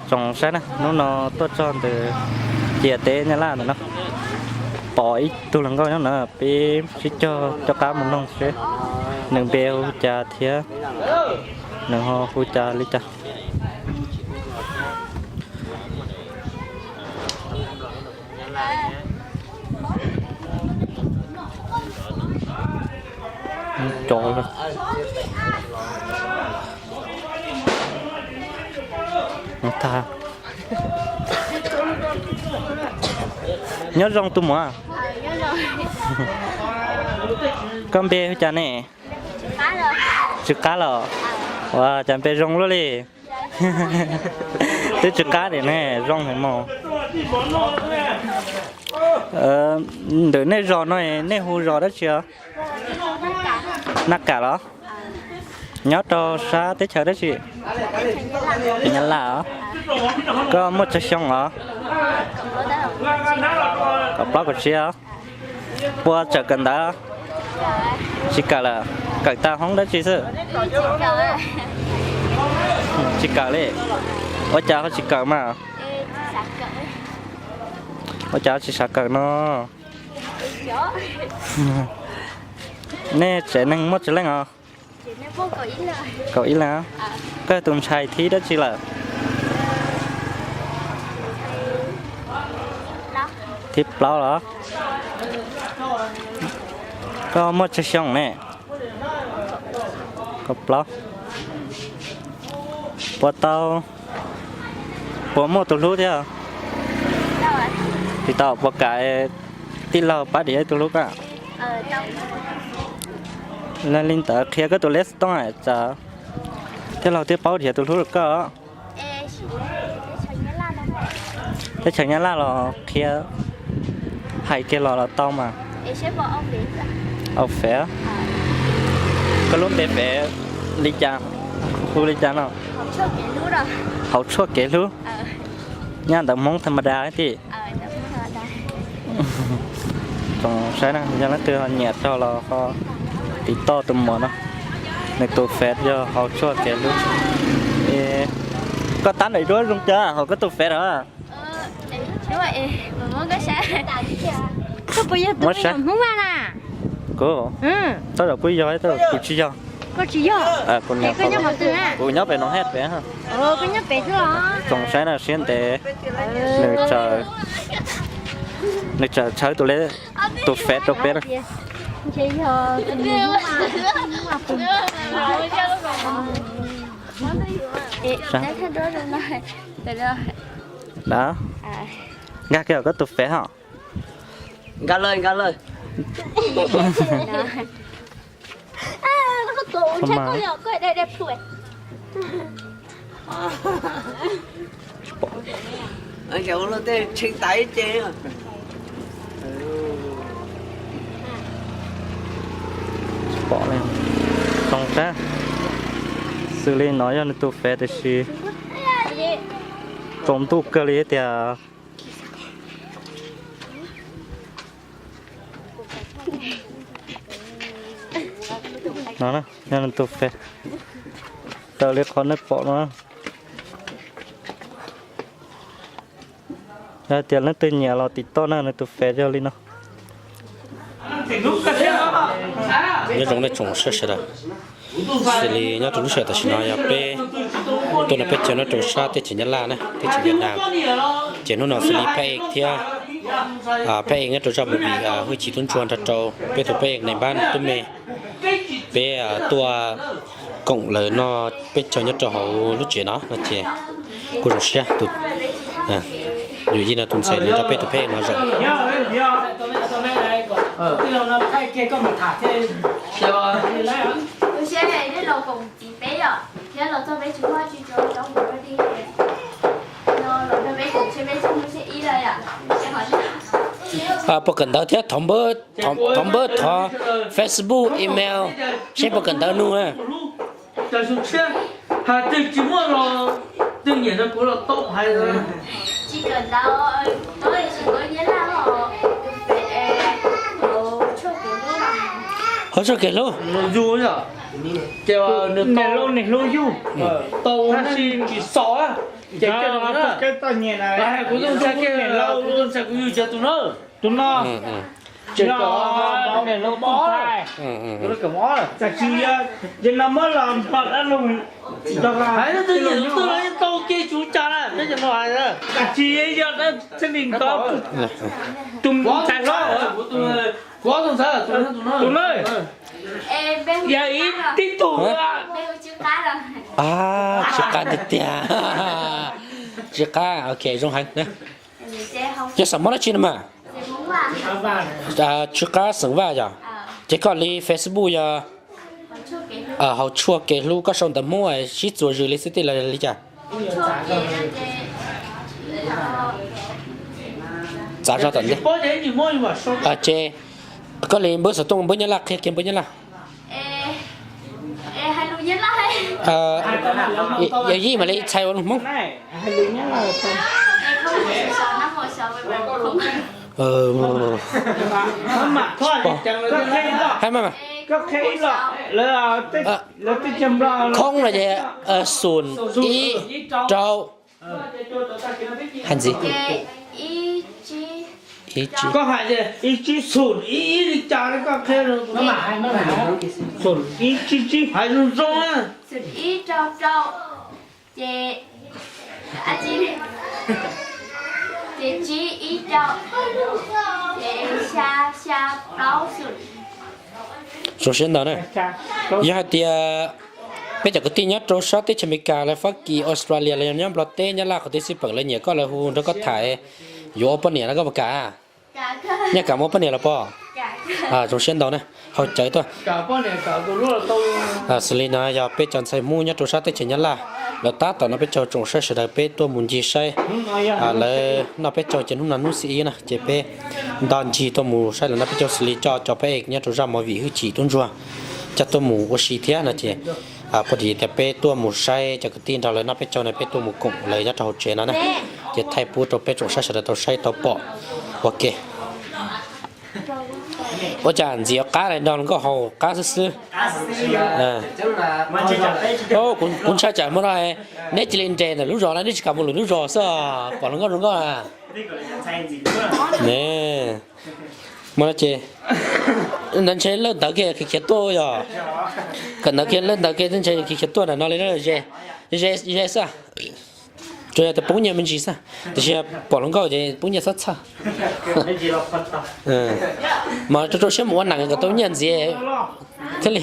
Tsoom saib na, hnub no tuaj txog ntawm ciam teb Nyab Laj ntawm no, pom ib tug hluas nkauj nyob no, peb sib cog coj qab mus noog seb nws npe hu cas thiab nws ho hu cas li cas. Nyob zoo tus muam. Koj npe hu cas ne? Tsw Qab los? Ua cas npe zoo luaj li. Twb tsw qab tiag ne, zoo heev mos. Ntawm nej zos no nej hu zos dab tsi os? Naj Kam los? Nyob rau sab teb chaws dab tsi? Nyab Laj os. Koj muaj tsawg xyoo os? Kaum plaub kaum tsib os. Puas tseem kawm ntawv? Tsis kawm lawm. Kawm tag hoob dab tsi xwb? Tsis kawm li. Ua cas ho tsis kawm mas? Ua cas ho tsis xav kawm no? Nej tsev neeg muaj tsawg leej os? Kaum ib leej. Koj yog tus ntxhais thib dab tsi lawm? Thib plaub los? Koj muaj tsawg xyoo ne? Kaum plaub. Puas tau, puas muaj tus hlub thiab? Tsis tau. Puas kam tij laug pab diam ib tug hlub koj? Li ntawd qhia koj tus lej tooj tsam tij laug thiaj paub diam tus hlub rau koj. Teb chaws Nyab Laj los qhia, hais kiag los los tau mas. Au fev. Koj lub npe fev li cas, hu li cas no? Hauv Tshuaj Kev Hlub. Nyob ntawm Hmoob tha ma da thiab. Tsoom saib na, yog leej twg ho nyiam rau los ho tiv toj tus muam no. Nws tus fev yog Hauv Tshuaj Kev Hlub. Koj tab daim duab zoo cas hauv koj tus fev os? Muab saib. Kuv, tej zaum kuj yog, tej zaum kuv tsis yog. Kuv nyob pem no hab pem. Tsoom saib na, siab ntev, nws txawm tshawb tus fev rau peb na. Nkag kiag koj tus fev hos. Nkag lawm, nkag lawm. Tsis pom li. Tsoom saib, xws li no yog nws tus fev tiam sis tsaus ntuj kawg li tiag. No yog nws tus fev, raws li qhov nej pom no. Yog hais tias leej twg nyiam los tim toj na, nws tus fev yog li no. Nyob zoo nej tsoom saib sawv daws, xws li nyob rau lub sij hawm tam sim no yog peb tuaj no peb caug nyob rau sab teb chaws Nyab Laj na, teb chaws Vietnam. Ces hnub no xws li phab ej thiab phab ej nyob rau zaj movie Hwj Chim Tub Ntsuag nrog rau peb tus phab ej Nais Npab Tub Me, peb tuaj koom lawv noj peb caug nyob rau hauv lub tsev no no ces kuj zoo siab. Yus yij no tus ntxhais nws nrog peb tus phab ej no zoo. Puas kawm ntawv thiab? Thov npawb, thov Facebook, email seb puas kawm ntawv nug na. Hauv Tshuaj Kev Hlub. Ces nws niam lauj niam hlub yug, tau tab sis tsis xav. Ces kuv tuaj ntshai kiag, kuv tuaj ntshai kuv yug cov tus na. Tus no, ces niam lauj tuaj ntshai. Tam sis yog ces no muab los npog dab laug, hais twg yog tus twg los yeej tau kiag tsuv cas na, peb cov no hais. Tam sis yog txheej li ntawd, tus ntxhais hlob, tus na, yog ib tib tug. Tsis qab tiag tiag. Tsis qab, ok, zoo heev. Yog xeem Hmoob dab tsi no mas? Tsis qab xeem Vaj yog. Ces koj li Facebook yog Hauv Tshuaj Kev Hlub, koj sau ntawv Hmoob sib txuas zws li xwb tij los li cas? Txav zog tom ntej. Ces koj li npawb xov tooj npawb Nyab Laj, qhia kiag npawb Nyab Laj. Yog yij mam li txhais ua lus Hmoob. Hais mas, khoob no ces xum ib rau hais ntxiv. Ib tsib, ib tsib xum ib li cas, koj qhia ib tsib tsib, hais zoo zoo na. Ces, ces tsib ib rau, ces xya xya plaub xum. Zoo siab ntau na. Yog hais tias peb cov kwv tij nyob rau sab teb chaws Amelikas, lawv Fab Kis, Australia, los yog nyob Nplog teb, Nyab Laj qhov twg xij peem lawv nyiam koj, lawv hu nrog koj tham, yuav ua poj niam no koj puas kam? Nyaj kam muaj poj niam los pog? Zoo siab ntau na, haus cawv tuaj. Xws li no yog peb cov ntxhais Hmoob nyob rau sab teb chaws Nyab Laj, lawv tab tom noj peb caug, tsoom saib sawv daws peb tuaj mus ncig saib lawv noj peb caug. Ces hnub no hnub xiab ib na ces peb nto ncig tuaj mus saib lawv noj peb caug, xws li coj cov pab ej nyob rau zaj movie Hwj Chim Tub Ntsuag coj tuaj mus ua si thiab no ces, puag tim tias peb tuaj mus saib cov kwv tij nrog lawv noj peb caug no, peb tuaj mus koom lawv nyob rau hauv tsev no na, ces thaij pub rau peb tsoom saib sawv daws tau saib tau pom ua ke. Ua cas ntxiv qab li, nrog hluas nkauj haus qab xwb xwb. Kuv ntshai tsam hmo no neb cia li nres ntawm lub zos na, neb tsis kam mus lwm lub zos xwb, pom hluas nkauj zoo nkauj na. Hmo no ces ntawd ntshe lawb ntawd kiag khiav khiav tuaj yog, kawm ntawv kiag lawb ntawd kiag ntshe khiav khiav tuaj ntawm no li, ze ze xwb. Tsuas yog tias poob nyiaj me ntsis xwb, tiam sis pom hluas nkauj ces poob nyiaj txhob txhawj. Mas rau rau siab mus ua neej kom tau nyiaj ntxiv thiaj li.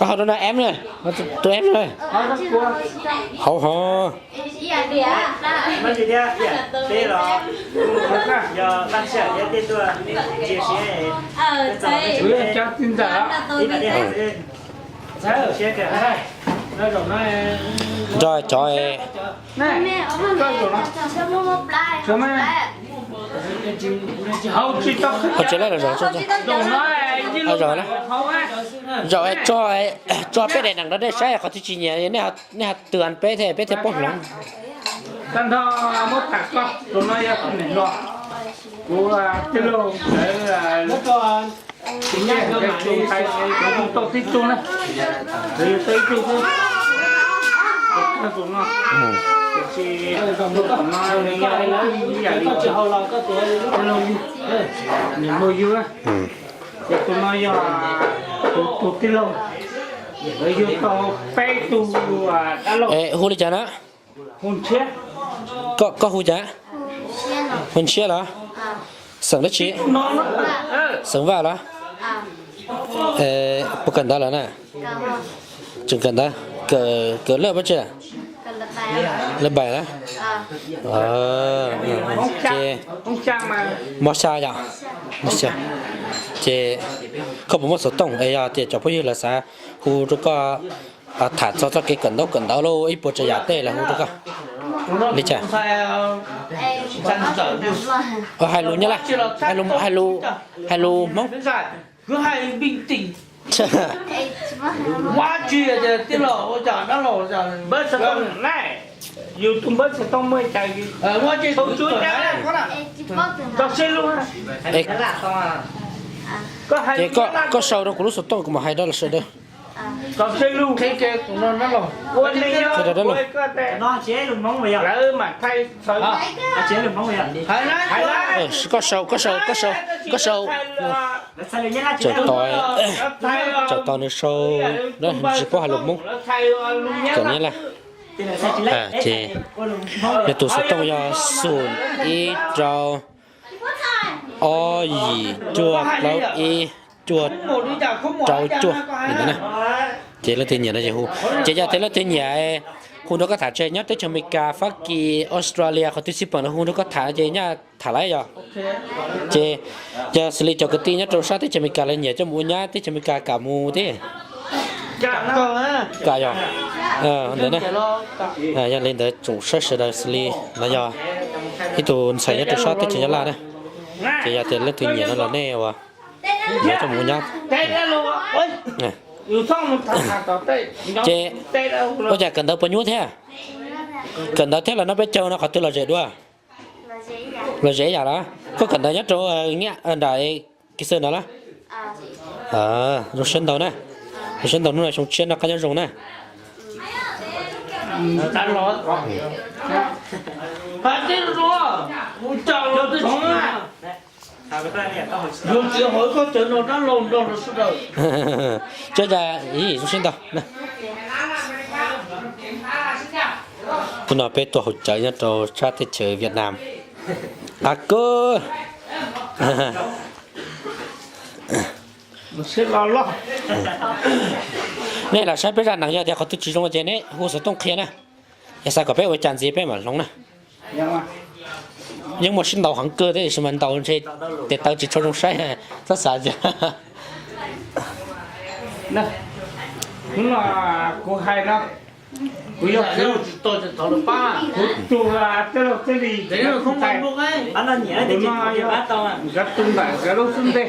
Hauv rau no em na, tus em na. Hauv hov. Nrog cov Hauv tsev lawm los zaum, zaum, zaum peb daim neeg rau nej saib, qhov twg tsis nyiam nej ho twv peb thiab peb thiaj paub hloov. Tag nrho muab tham koj tus no yog tus niam hluas, kuv tij laug ntawd, tus ntxhais kuv tau tib tug na, kuv tau ib tug xwb. Tus no, tus no nws yog ib yam li tij laug yug, niam hluas yug na. Ces tus no yog kuv tus tij laug, lawv yug tau peb tug dab laug. Hu li cas na? Hu Ntshiab. Koj hu cas? Hu Ntshiab los? Xeem dab tsi? Xeem Vaj los? Puas kawm ntawv lawm na? Tseem kawm ntawv, kawm lab pab tsi? Lab npaim na? Ces mos xya yom? Mos xya. Ces koj puas muaj xov tooj es yog tias cov phooj ywg lawv xav hu rau koj tham txog txoj kev kawm ntaub kawm ntawv los ib puas tsav yam tej lawv hu rau koj li cas? Hais lus Nyab Laj, hais lus Hmoob. Yus tus npawb xov tooj muaj ib cag, tau tsuj cag, tau seb lub. Ces koj sau rau kuv lub xov tooj kuv mam hais rau lawv sawv daws. Tau seb lub, qhia rau dab laug. Lawv mam thaij, koj sau, koj sau, koj sau, koj sau. Tsam tos, tsam tos nws sau, tsis paub hais lus Hmoob. Kom nyab laj. Ces nws tus xov tooj yog xoom ib rau ob yim cuaj plaub ib cuaj rau cuaj li ntawd na. Ces leej twg nyiam no ces hu. Ces yog tias leej twg nyiam hu nrog koj tham tsev nyob teb chaws Amelikas, Fab Kis, Australia, qhov twg xij peem no hu nrog koj tham ces nyaj tham lawm yog. Ces yog xws li cov kwv tij nyob rau sab teb chaws Amelikas lawv nyiam coj mus ua nyab teb chaws Amelikas kam mus thiab. Kam yog ntawd na. Yog li ntawd tsoom saib sawv daws xws li no yog ib tug ntxhais nyob rau sab teb chaws Nyab Laj na. Ces yog tias leej twg nyiam no los nej ua, yuav coj mus ua nyab. Ces ua cas kawm ntawv puas nyuaj thiab? Kawm ntawv thiab los noj peb caug no qhov twg lom zem dua? Lom zem ib yam los? Koj kawm ntawv nyob rau nram Kis Xwm no los? Zoo siab ntau na. Zoo siab ntau, hnub no xyoo tshiab noj qab nyob zoo na. Zoo siab ntau. Hnub no peb tuaj haus cawv nyob rau sab teb chaws Vietnam. Qab kawg. Nej los saib peb zaj neeg, yog tias qhov twg tsis zoo ces neb hu xov tooj qhia na. Yog xav kom peb ua cas ntxiv peb mam hloov na. Yeej muaj sib ntaus heev kawg thiab, tiam sis mas ntaus ntshe tes taw tsis tshua zoo saib, txhob xav. Hnub no kuv hais no, kuv yog kuv, kuv tus tij laug Txhiaj Lis, nkawd tu ntawm nkawd lub xub ntiag.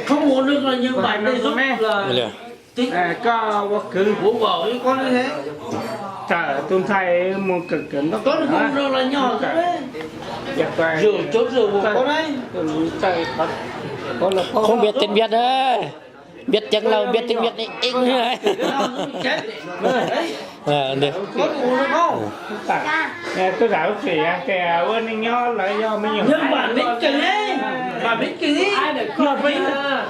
Koj ua kwv, txawm tus ntxhais mus kawm kawm ntaub, Không biết tiếng Việt đấy. Biết tiếng Lào, biết tiếng Việt đi. Koj zam lub txim tias ua neej nyob lawv yog me nyuam.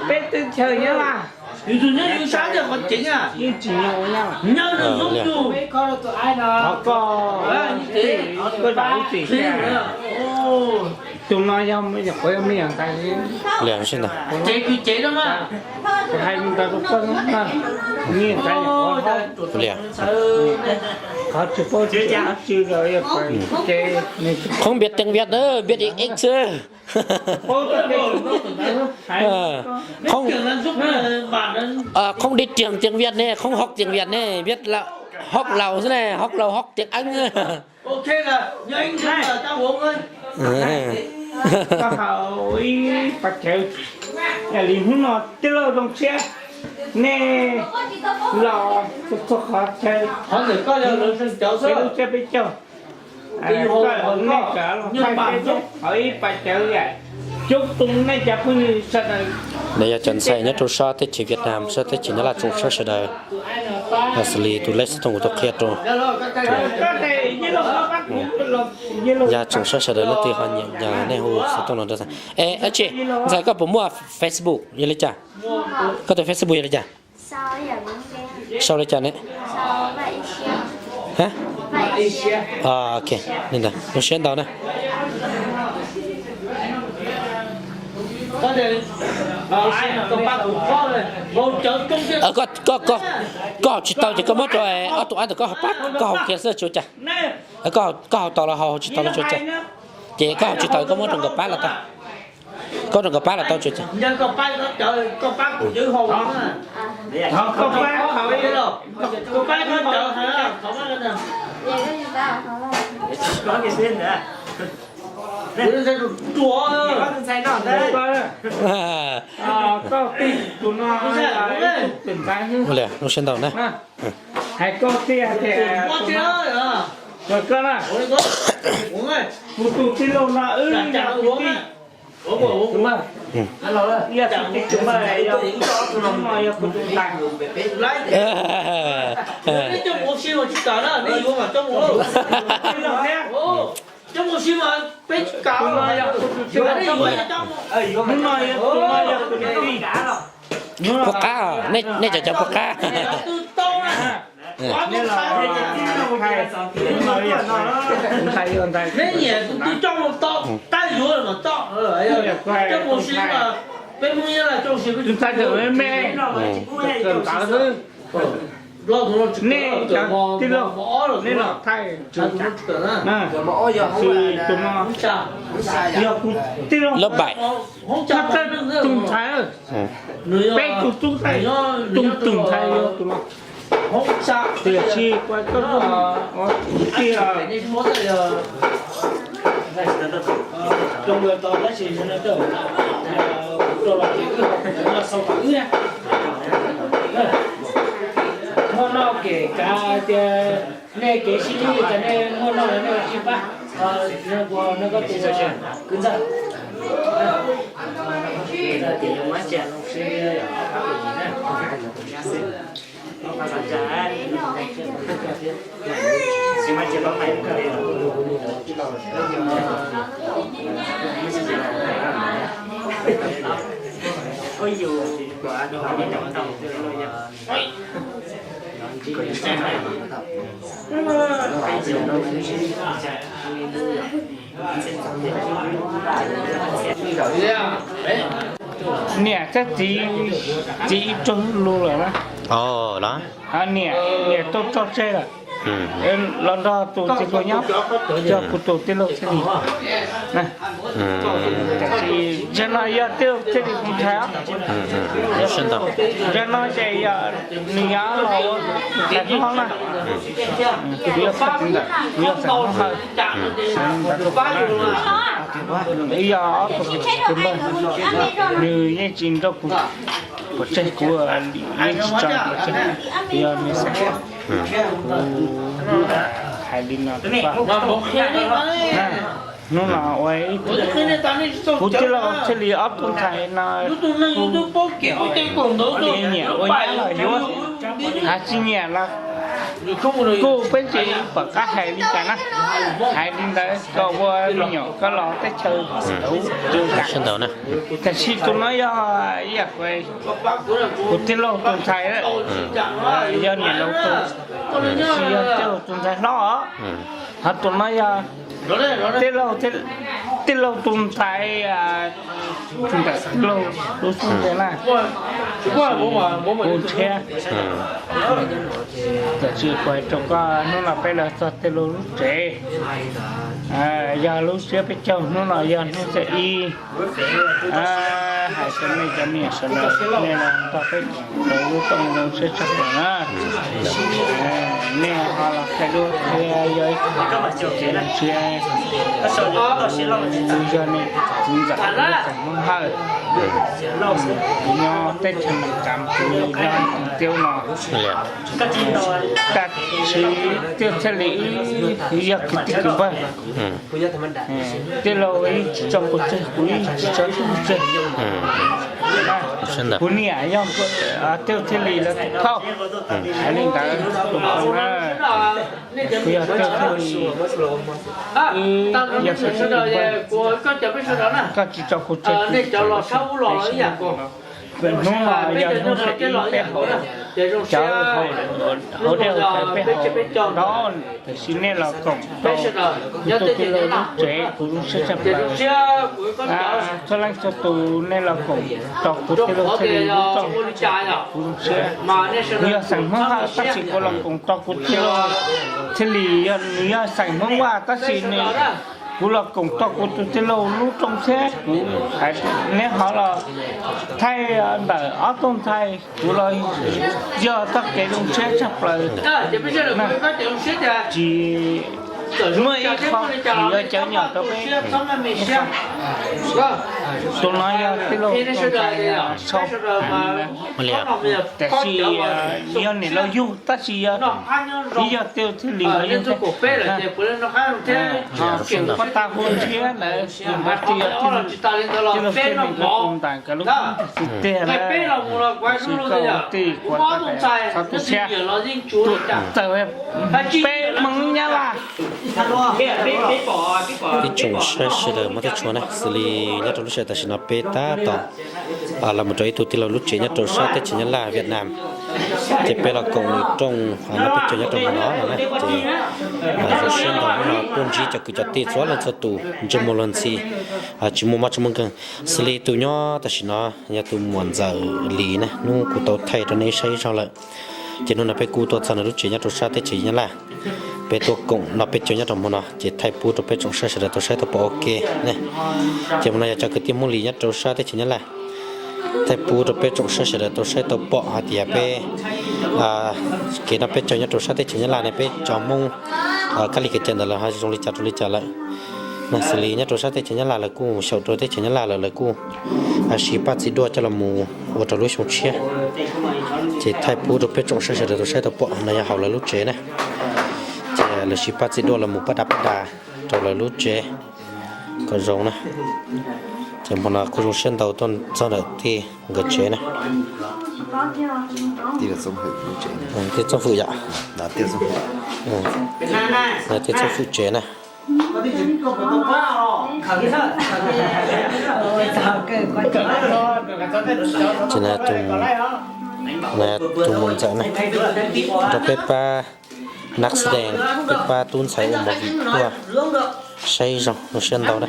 Peb teb chaws Nyab Laj yeej tsis nyuaj, thov koj, koj zam lub txim tias tus no yog me nyuam ntxhais. Hais li ntawd rau koj, me nyuam ntxhais qhov tsis paub tsis, Không biết tiếng Việt đó, biết ít ít xíu. Không, à, không đi trường tiếng Việt này, không học tiếng Việt này, biết là học lậu thế này, học lậu, học tiếng Anh. Koj haus ib pas cawv, yog li hnub no tij laug zoo siab, nej los txog qhov chaw, peb lub tsiab peb caug, koj nej kav los thaij peb thiab, haus ib pas cawv, coob tus nej cov phooj ywg sawv daws. Nws yog cov ntxhais nyob rau sab teb chaws Vietnam, sab teb chaws Nyab Laj tsoom saib sawv daws. Xws li tus lej xov tooj kuv tau qhia rau, yog tsoom saib sawv daws leej twg ho nyiam nyas nej hu xov tooj no rau. Es dab tsi, ntxhais koj puas muaj Facebook yog li cas? Koj tus Facebook yog li cas? Sau li cas ne? Ok, li ntawd zoo siab ntau na. Koj, koj, koj haus tsis tau ces koj muab rau ob tug ab ntawm koj pab koj haus kiag xwb tsis ua cas. Koj haus tau los haus, haus tsis tau los tsis ua cas. Ces koj haus tsis tau koj muab rau nkawd pab los tau. Koj rau nkawd pab los tau tsis ua cas. Ua li, zoo siab ntau na. Hais koj tiag tias Koj na, kuv tus tij laug no wb yog kwv tij, yog kwv tij, yog kuv tus ntxhais. Coj mus ua si mas tsis kam na, nej yuav mas coj mus. Coj mus ua si mas peb tsis kam. Hnub no yog tus no yog tus niam tij. Puag qab, nej cov cov puag qab. Neb nyiam tus twg coj mus tau, tab yuav mas tau. Coj mus si mas peb Hmoob Nyab Laj coj mus si, tus ntxhais txawm me me, txawm ntawd xwb. Nej cov tij laug, nej los thaij. Tus no yog kuv tij laug, Lab Npaim, tus ntxhais, peb tus tub ntxhais, tus tus ntxhais yog tus no. Tiam sis koj tij, muaj noj kev kav tias nej kev sib hlub li cas nej muaj noj los nej ua tsis pab. Nws ua nws koj tus kwv ntxawg, kwv ntxawg tias yog mab cia si. Niam thiab txiv, txiv ib tug lus lawm na. Niam, niam tuaj tso tseg lawm, los nrog tus tij laug nyob, yog kuv tus tij laug thiaj li. Tiam sis zaum no yog tij laug thiaj li tus ntxhais os. Zaum no ces yog nws nyob los ua tus ntxhais hlob na. Kuv yog xeem ntawm, kuv yog xeem Hmoob Hawj. Wb yog ob tug kwv npawg, nws yeej tsis nrog kuv pov tseg, kuv yeej tsis tso pov tseg, kuv yog nws xeem. Kuv hais li no rau koj. Hnub no ua ib, kuv tij laug thiaj li ob tug ntxhais no, kuv nyiam ua nyab los yuav, hais tsis nyiam los kuj peb tsis pom qab hais li cas na. Hais li ntawd koj ua me nyuam koj los teb chaws tau zoo tam sim ntawd na. Tiam sis tus no yog ib yam kuv tij laug tus ntxhais, yog niam laus tus, tsis yog tij laug tus ntxhais hlob os. Ho tus no yog tij laug, tij laug tus ntxhais, tus ntxhais tij laug lub xub ntiag na. Kuv ntshiab. Tam sim kuv hais rau koj, hnub no peb los txog tij laug lub tsev, yog lub tsiab peb caug, hnub no yog hnub xiab ib. Hais rau nej cov me nyuam sawv daws, nej los nrog peb koom lub rooj zoo siab tshaj plaws na. Nej ho los thaij duab thiab yog ib tug zoo siab. Kuv yog nej tus txiv ntxawm, kuv yog xeem Hmoob Hawj. Kuv nyob teb chaws Amelikas, kuv nyob tiaub no. Tam sim no thiaj li wb yog kwv tij kwv npawg. Tij laug yeej tsis tso kuv tseg, kuv yeej tsis tso kuv tseg. Kuv niam yog tij laug thiaj li lawv tus thauj. Hais li ntawd, kuv yog tij laug thiaj li, wb yog kwv tij kwv npawg, koj tsis tso kuv tseg, kuv tsis tso kuv tseg. Hnub no yog hnub xiab ib peb haus, cov haus hauv dej haus cawv peb haus nrov, tiam sis nej los koom rau kuv tus tij laug lub tsev, kuv zoo siab tshaj plaws. Txhua leej txhua tus nej los koom rau kuv tij laug thiaj li lub rooj, kuv zoo siab. Kuv yog xeem Hmoob Hawj tab sis kuv los koom rau kuv tij laug thiaj li, yog nws yog xeem Hmoob Vaj tab sis nws, kuv los koom rau kuv tus tij laug lub rooj thiab kuv, neb ho los thaij ntawm ob tug ntxhais, kuv los yog txoj kev zoo siab tshaj plaws. Tsis muaj ib qho yuav cawv nyom rau peb. Tus no yog tij laug Tooj Ntais Sau, tab sis yog niam laus yug tab sis yog, ib yog tij thiaj li nkawd yug thiab. Tseem pab tag hu ntshiab ntawd, tij laug Tooj Ntais nkawd lub koob tis tiag lawm, tab sis koj ua tij kuv xav tu siab, tuaj txawj peb Hmoob Nyab Laj. Ib tsoom saib sawv daws muaj tej tshua na, xws li nyob rau lub sij hawm tam sim no peb tab tom los mus rau ib tug tij laug lub tsev nyob rau sab teb chaws Nyab Laj Vietnam, ces peb los koom nws rooj noj peb caug nyob rau hmo no na, ces zoo siab ntau hnub no tuaj ntsib cov kwv cov tij txhua leej txhua tus ntsej muag luag ntxhi, tsis muaj mob tsis muaj nkeeg. Xws li tus nyob tam sim no yog tus muam Ntxawm Lis na, hnub kuv tau thaij rau nej saib ib zaug lawm. Ces hnub no peb kuj tuaj txog nws lub tsev nyob rau sab teb chaws Nyab Laj, peb tuaj koom noj peb caug nyob rau hmo no ces thaij pub rau peb tsoom saib sawv daws tau saib tau pom ua ke ne. Ces hmo no yog cov kwv tij Hmoob Lis nyob rau sab teb chaws Nyab Laj, thaij pub rau peb tsoom saib sawv daws tau saib tau pom hais tias peb kev noj peb caug nyob rau sab teb chaws Nyab Laj ne peb cov Hmoob kab li kev cai ntawd lawv ho zoo li cas rau li cas lawm. Xws li nyob rau sab teb chaws Nyab Laj lawv kuj xyaum rau teb chaws Nyab Laj lawm, lawv kuj siv paj txiv duaj coj los mus ua rau lub xyoo tshiab. Ces thaij pub rau peb tsoom saib sawv daws tau saib tau pom no yog hauv lawv lub tsev na. Ces lawv siv paj txiv duaj los mus paj da paj da rau lawv lub tsev kom zoo na. Ces hmo no kuj zoo siab ntau tuaj txog ntawm tij nkawd tsev na. Tij Txooj Fwm yom, tij Txooj Fwm tsev na. Ces tus muam Ntxawm na, nrog peb pab nab xdees, peb pab tub ntxhais ua movie tuaj saib zoo, zoo siab ntau na.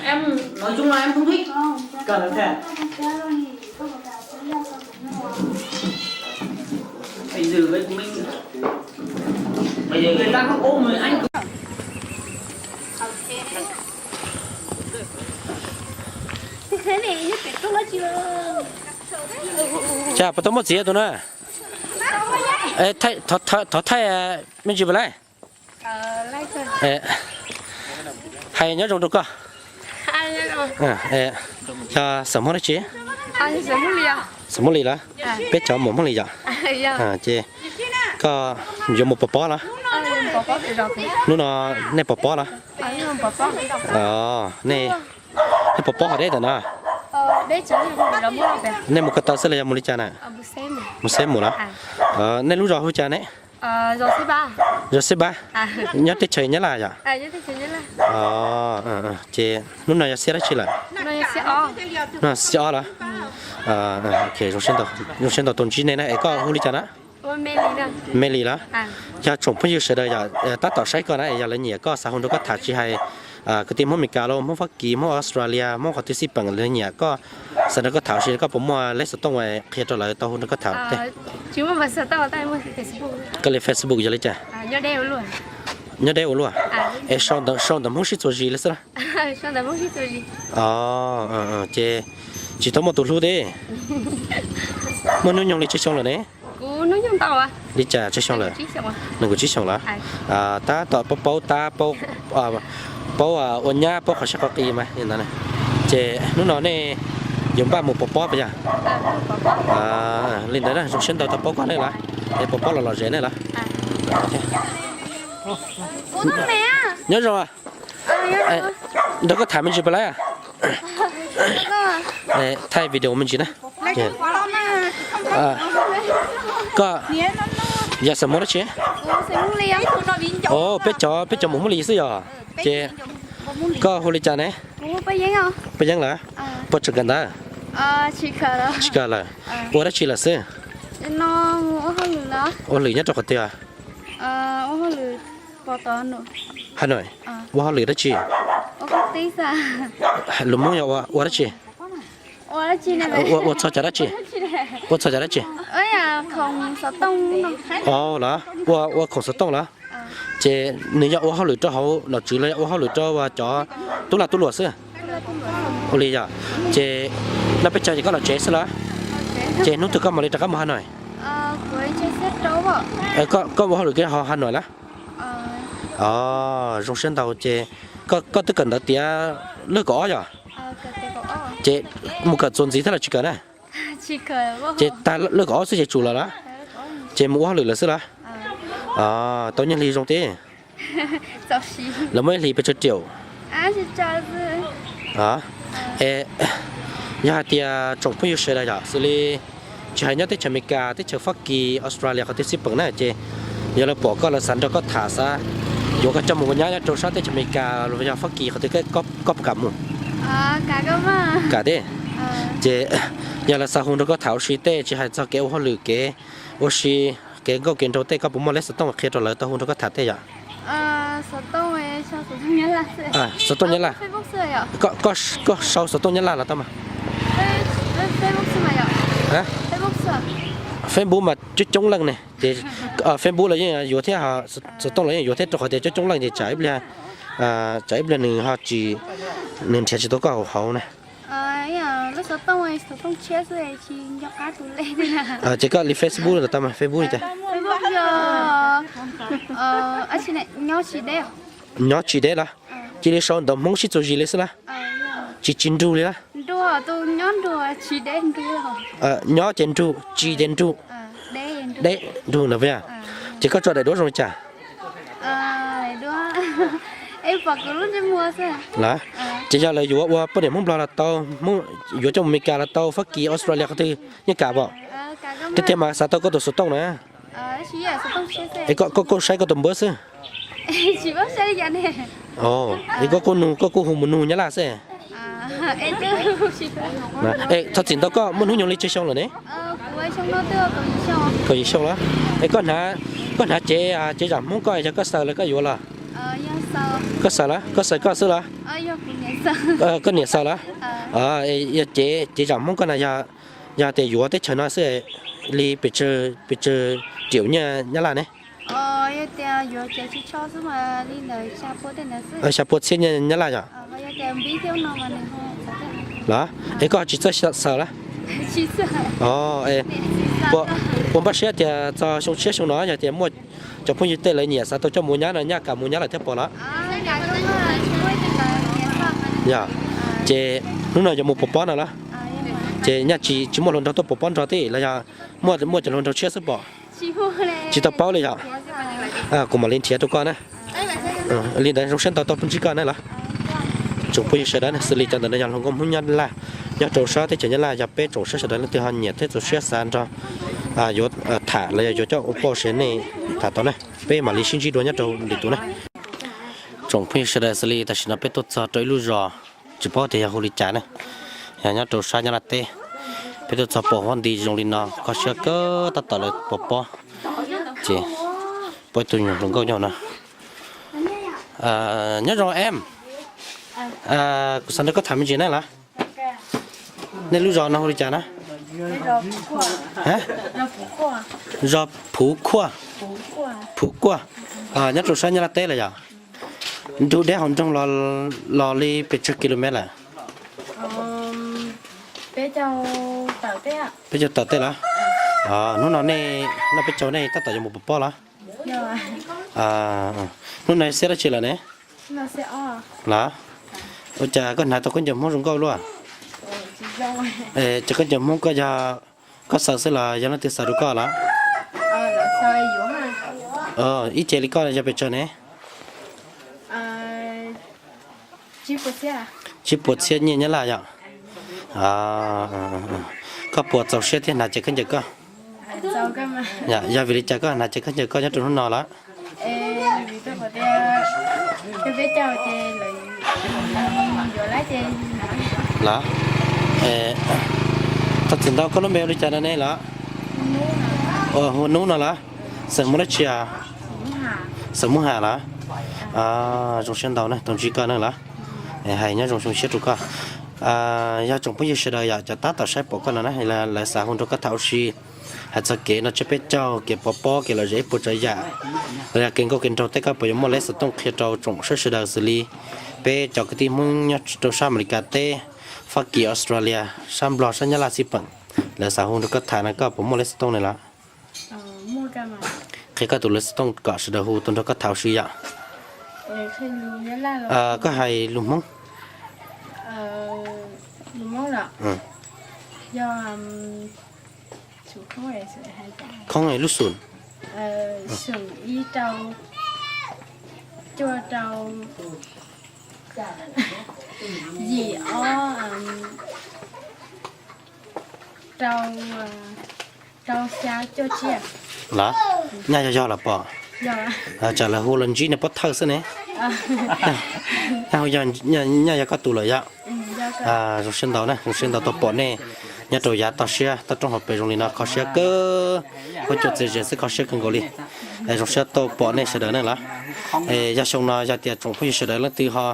Cas puas tau muaj txiv tus na? Thov thaij me ntsis puas laij? Hais nyob zoo rau koj. Yog xeem Hmoob dab tsi? Xeem Hmoob Lis los? Peb cov muam Hmoob Lis yom? Ces koj yuav mus pov pob los? Hnub no nej pov pob los? Nej, nej pov pob hov deb ntawm no? Nej mus ko taw xwb los yog mus li cas na? Mus xeb mus los? Nej lub zos hu cas ne? Zos Xib Pab. Nyob teb chaws Nyab Laj yom? Ces hnub no yog xiab dab tsi lawm? Hnub no xiab ob los? Zoo siab ntau tuaj ntsib nej na, es koj hu li cas na? Me Lis los? Yog tsoom phooj ywg sawv daws yom, tab tom saib koj na, yog lawv nyiam koj xav hu nrog koj tham tsis hais kwv tij Hmoob Amelikas los, Hmoob Fab Kis, Hmoob Australia, Hmoob qhov twg xij peem lawv nyiam koj, xav nrog koj tham los sis koj puas muaj lej xov tooj qhia rau lawv tau hu nrog koj tham? Koj li Facebook yog li cas? Nyob deb ua luaj. Es sau ntawm Hmoob sib txuas zis li xwb los? Ces tsis tau muaj tus hlub thiab. Muaj hnub nyoog li tsawg xyoo lawm ne? Li cas tsawg xyoo lawm? Nees nkaum tsib xyoo lawm. Tab tom paub paub tab, paub ua nyab paub qhov siab qhov qis mas li ntawd. Ces hnub no nej yuav npaj mus pov pob puas yog? Li ntawd zoo siab ntau tau paub koj nej los, es pov pob los lom zem nej los. Nyob zoo, nrog koj tham me ntsis puas laij? Thaij video me ntsis na. Koj yog xeem Hmoob dab tsi? Peb cov, peb cov muam Hmoob Lis xwb yog. Ces koj hu li cas ne? Paj Yeeb lawm? Puas tseem kawm ntawv? Tsis kawm lawm. Ua dab tsi lawm xwb? Ua hauj lwm nyob rau qhov twg? Ha Nois. Ua hauj lwm dab tsi? Lus Hmoob yog ua dab tsi? Ua txog cov dab tsi? Ua txog cov dab tsi? Los? Ua khoom xov tooj los? Ces nws yog ua hauj lwm rau hauv nom tswv los yog ua hauj lwm rau cov tub lag tub luam xwb? Ua li yog. Ces noj peb caug ces koj los tsev xwb los? Ces hnub twg koj mam li rov qab mus Ha Nois? Koj ua hauj lwm kev ho Ha Nois los? Zoo siab ntau ces koj twb kawm ntawv tiav lwm kaum ob yog? Ces mus kawm txuas ntxiv thiab los tsis kawm na? Ces tag lej kaum ob xwb ces tsum lawm los? Ces mus ua hauj lwm lawm xwb los? Tau nyiaj hli zoo tib? Lawv muaj ib hlis pes tsawg riaum? Yog hais tias tsoom phooj ywg sawv daws yom, xws li tsis hais nyob teb chaws Amelikas, teb chaws Fab Kis, Australia qhov twg xij peem na ces yog lawv pom koj lawv xav nrog koj tham xav yuav koj coj mus ua nyab nyob rau sab teb chaws Amelikas los yog Fab Kis qhov twg koj puas kam mus? Kam tib. Ces yog lawv xav hu nrog koj tham ua si tej tsis hais txog kev ua hauj lwm kev ua si kev nkauj kev nraug tej koj puas muaj lej xov tooj qhia rau lawv tau hu nrog koj tham tej yom? Xov tooj Nyab Laj. Koj sau xov tooj Nyab Laj los tau mas. Facebook mas coob coob leej ne ces Facebook los yeej yuav thiab, xov tooj los yeej yuav thiab rau qhov tias coob coob leej ces tsam ib pliag, tsam ib pliag nws ho tsis, nws nrhiav tsis tau koj hauv hauv na. Ces koj li Facebook los tau mas, Facebook li cas? Nyob Tsis Deb los? Cia li sau ntawv Hmoob sib txuas zis li xwb los? Tsis Tsis Nrug li los? Nyob ces Nrug, Tsis ces Nrug, Deb Nrug ntawd puas yog? Ces koj tso daim duab zoo li cas? Los, ces yog lawv yuav ua poj niam Hmoob Nplog los tau, yuav coj mus Amelikas los tau, Fab Kis, Australia qhov twg yeej kam pom. Tiag tiag mas xav tau koj tus xov tooj na. Es koj kuj saib koj tus npawb xwb. Es koj kuj nug, koj kuj hu mus nug Nyab Laj xwb. Es thov txim ntau, koj muaj hnub nyoog li tsawg xyoo lawm ne? Kaum yim xyoo los? Es koj hnav cev, cev zam Hmoob koj yog koj xaws los koj yuav los? Koj xaws los? Koj xaws koj xwb los? Koj niam xaws los? Yog cev, cev zam Hmoob koj na, yog tias yuav teb chaws no xwb li pes tsawg riaum nyiaj Nyab Laj ne? Xya pua txhiab nyiaj Nyab Laj yom? Los, es koj tsis txawj xaws los? Puas npaj siab tias txog xyoo tshiab xyoo no yog tias muaj cov phooj ywg tej lawv nyiam xav tau coj mus nyab no nyaj kam mus nyab lawm thiab pom los? Yog, ces hnub no yuav mus pov pob no los? Ces nyaj tsis, tsis muaj hluas nraug tuaj pov pob nrog thiab los yog muaj, muaj cov hluas nraug tshiab xwb pom? Tsis tau paub li yom? Kuv mam li nrhiav rau koj na. Li ntawd zoo siab ntau tau ntsib koj na los? Tsoom phooj ywg sawv daws, xws li cov ntawm no yog hluas nkauj Hmoob Nyab Laj nyob rau sab teb chaws Nyab Laj, yog peb tsoom saib sawv daws leej twg ho nyiam thiab txaus siab xav nrog yuav tham los yog yuav coj ua poj ua sev nej tham tau na, peb mam li sib ntsib dua nyob rau lwm tus na. Tsoom phooj ywg sawv daws, xws li tam sim no peb tuaj txog rau ib lub zos tsis paub tias yog hu li cas na, yog nyob rau sab Nyab Laj teb. Peb tuaj txog pom huab nti zoo li no, kho siab kawg, tab tom lawv pov pob. Ces pom ib tug nyuag hluas nkauj nyob no. Nyob zoo em, kuv xav nrog koj tham me ntsis na los. Nej lub zos no hu li cas na? Zos Phuv Khuaj. Phuv Khuaj. Nyob rau sab Nyab Laj teb los yog? Nrug deb hauv nroog los li pes tsawg kilomev lawm? Peb caug tawm tej los? Hnub no nej noj peb caug nej tab tom yuav mus pov pob los? Hnub no xiab dab tsi lawm ne? Los, ua cas koj hnav tau khaub ncaws Hmoob zoo nkauj luaj? Ces khaub ncaws Hmoob koj yog koj xaws xwb los yog leej twg xaws rau koj los? Ib ce li koj yog pes tsawg ne? Tsib puas txhiab nyiaj Nyab Laj yom? Koj puas txaus siab thiab hnav cev khaub ncaws koj? Yog vim li cas koj hnav cev khaub ncaws koj nyob rau hnub no los? Los, thov txim ntau, koj lub npe hu li cas no ne los? Hu Nub no los? Xeem Hmoob dab tsi? Xeem Hmoob Ham los? Zoo siab ntau na, tau ntsib koj na los. Hais nyob zoo xyoo siab rau koj. Yog tsoom phooj ywg sawv daws yom, cov tab tom saib pom koj no na, lawv xav hu nrog koj tham ua si hais txog kev noj tsiab peb caug, kev pov pob, kev lom zem ib puas tsav yam, los yog kev nkauj kev nraug tej, koj puas yuav muaj lej xov tooj qhia rau tsoom saib sawv daws xws li peb cov kwv tij Hmoob nyob rau sab Amelikas teb, Fab Kis, Australia, sab Nplog, sab Nyab Laj xij peem, lawv xav hu nrog koj tham no koj puas muaj lej xov tooj ne los? Qhia koj tus lej xov tooj kom sawv daws hu tuaj nrog koj tham ua si yom. Koj hais lus Hmoob. Khoob lub xum. Los, nyaj yog yog los pom. Tsam lawv hu los ntsib niag pob thawj xwb ne. Nyaj yog koj tus lawm yom. Zoo siab ntau na, zoo siab ntau tau pom nej nyob rau yav toj siab toj roob hauv pes zoo li no, kho siab kawg. Huab cua txias zes xwb, kho siab kawg nkaus li. Zoo siab tau pom nej sawv daws ne los. Yog xyoo no yog tias tsoom phooj ywg sawv daws leej twg ho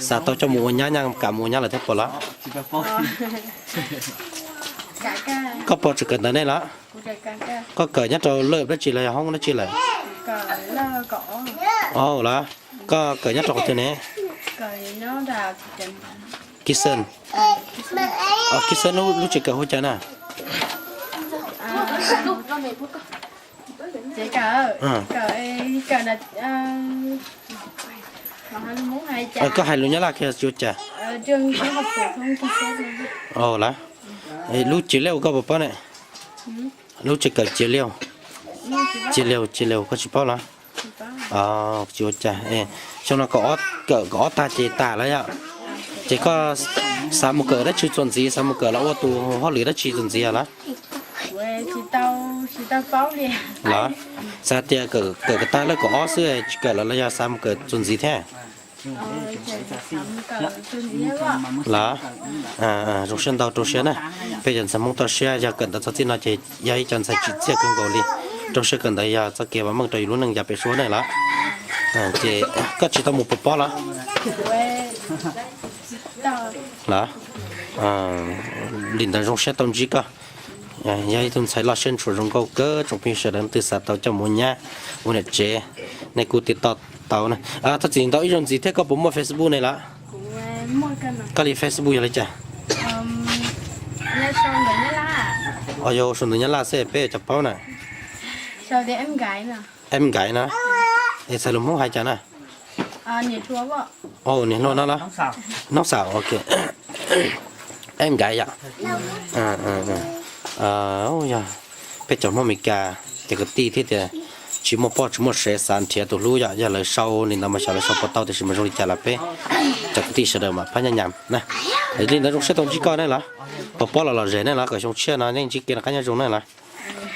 xav tau coj mus ua nyab, nyaj kam mus ua nyab lawm thiab puas los? Koj puas tseem kawm ntawv nej los? Koj kawm nyob rau lawj dab tsi los yog hoob dab tsi lawm? Os los, koj kawm nyob rau qhov twg ne? Kibson. Kibson lub tsev kawm hu cas na? Koj hais lus Nyab Laj kiag tsis ua cas. Os los, lub Cia Liêu koj puas paub ne? Lub tsev kawm Cia Liêu. Cia Liêu, Cia Liêu koj tsis paub los? Tsis ua cas. Xyoo no kawm kaum ob tag ces tas lawm yom. Ces koj xav mus kawm dab tsi txuas ntxiv, xav mus kawm los ua tus hauj lwm dab tsi txuas ntxiv los? Los, xav tias kawm kom tag lawm kaum ob xwb tsis kawm los los yog xav mus kawm txuas ntxiv thiab? Los, zoo siab ntau, rau siab na. Peb cov ntxhais Hmoob toj siab yog kawm ntawv txog txij no ces yog ib co ntxhais tsim txiaj kawg nkaus li. Rau siab kawm ntawv yog txoj kev vam meej rau yus lub neej yav pem suab ne los. Ces koj tsis tau mus pov pob los? Los, li ntawd zoo siab tau ntsib koj. Yog ib tug ntxhais loj siab ntshua zoo nkauj kawg, tsoom phooj ywg sawv daws leej twg xav tau coj mus ua nyab ua niam tsev, nej kuj tiv toj tau na. Thov txim ntau ib zaug ntxiv thiab, koj puas muaj Facebook ne los? Koj li Facebook yog li cas? Os, yog sau ntawv Nyab Laj xwb peb cov paub na. Em Nkaiv na. Es txhais lus Hmoob hais cas na? Niam hluas no los? Noob Xaum, ok. Em Nkaiv yom. Yog peb cov Hmoob Amelikas cov kwv tij thiab tias tsis muaj poj tsis muaj sev xav nrhiav tus hlub yom, yog lawv sau li ntawd mas xyov lawv sau puas tau, tiam sis mas zoo li cas los peb cov kwv tij sawv daws mas phab nyaj nyam na. Li ntawd zoo siab tau ntsib koj ne los, pov pob los lom zem ne los, kom xyoo tshiab no nej ntsib kev noj qab nyob zoo ne los.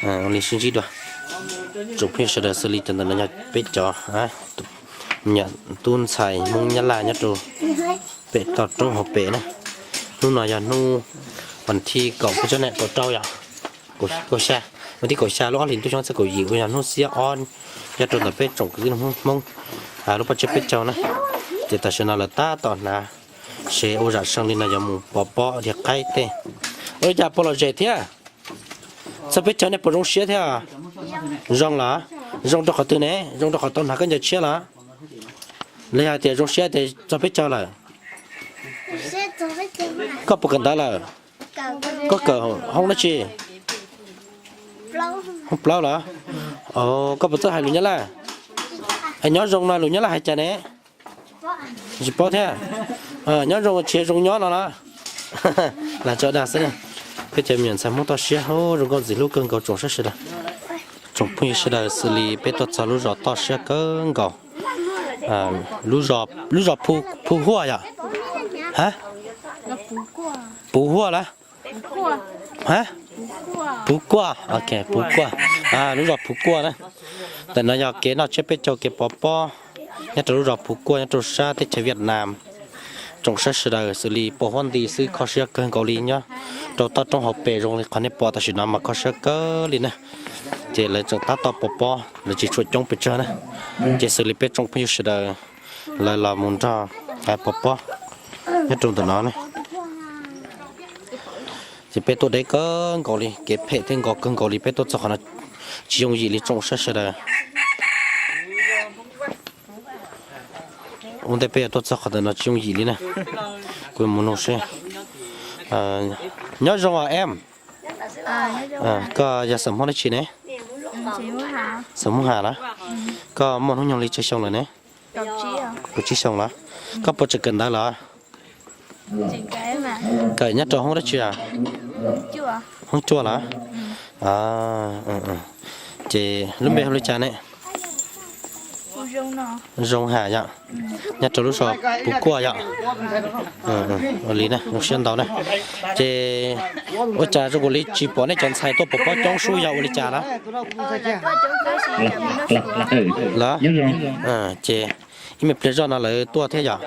Ua li sib ntsib dua. Tsoom phooj ywg sawv daws, xws li cov ntawm no yog peb cov me nyuam tub ntxhais Hmoob Nyab Laj nyob rau pem toj roob hauv pes na. Hnub no yog hnub vas thib kaum peb tsob ne, kaum rau yom, kaum xya, vas thib kaum xya lub ob hlis ntuj xyoo txhiab kaum yim uas yog hnub xiab ob nyob rau ntawm peb tsoom kwv tij Hmoob lub paj tsiab peb caug na. Ces tam sim no lawv tab tom hnav sev ua zam seej li no yuav mus pov pob dhia qaib tej. Ua li cas puas lom zem thiab? Txog peb caug nej puas zoo siab thiab? Zoo los? Zoo rau qhov twg ne? Zoo rau qhov tau hnav khaub ncaws tshiab los? Los yog tias zoo siab tias txog peb caug lawm? Koj puas kawm ntawv lawm? Koj kawm hoob dab tsi? Hoob plaub los? Koj puas txawj hais lus Nyab Laj? Es nyob zoo no lus Nyab Laj hais cas ne? Tsis paub thiab. Nyob zoo tsis zoo nyob no los? Lam tso dag xwb. Peb cov me nyuam ntxhais Hmoob toj siab zoo nkauj ntxim hlub kawg nkaus tsoom saib sawv daws. Tsoom phooj ywg sawv daws, xws li peb tuaj txog lub zos toj siab kawg nkaus. Lub zos Phu Huaj yom? Ha? Puv Huaj lawm? Ha? Puv Kuaj, ok, Puv Kuaj. Lub zos Puv Kuaj na. Ntawm no yog kev noj tsiab peb caug, kev pov pob nyob rau lub zos Puv Kuaj nyob rau sab teb chaws Vietnam. Tsoom saib sawv daws, xws li pom huab nti xwb, kho siab kawg nkaus li nyob rau toj roob hauv pes zoo li qhov nej pom tam sim no mas kho siab kawg li na. Ces lawv tseem tab tom pov pob, lawv tsis tshua coob pes tsawg na. Ces xws li peb tsoom phooj ywg sawv daws, lawv los mus nrog pov pob nyob rau ntawm no na. Ces peb tuaj deb kawg nkaus li, kev phem thiab nkos kawg nkaus li, peb tuaj txog qhov no tsis yooj yim li tsoom saib sawv daws. Ua ntej peb yuav tuaj txog qhov ntawm no tsis yooj yim li na. Kuv mus nug seb. Nyob zoo os em. Koj yog xeem Hmoob dab tsi ne? Xeem Hmoob Has los? Koj muaj hnub nyoog li tsawg xyoo lawm ne? Kaum tsib xyoo los? Koj puas tseem kawm ntawv los? Kawm nyob rau hoob dab tsi a? Hoob cuaj los? Ces lub npe hu li cas ne? Zoo Ham yom. Nyob rau lub zos Puv Kuaj yom. Ua li na, zoo siab ntau na. Ces ua cas zoo nkaus li tsis pom nej cov ntxhais tuaj pov pob coob sub yog ua li cas los? Los? Ces ib me pliag zoj no lawv tuaj thiab yom.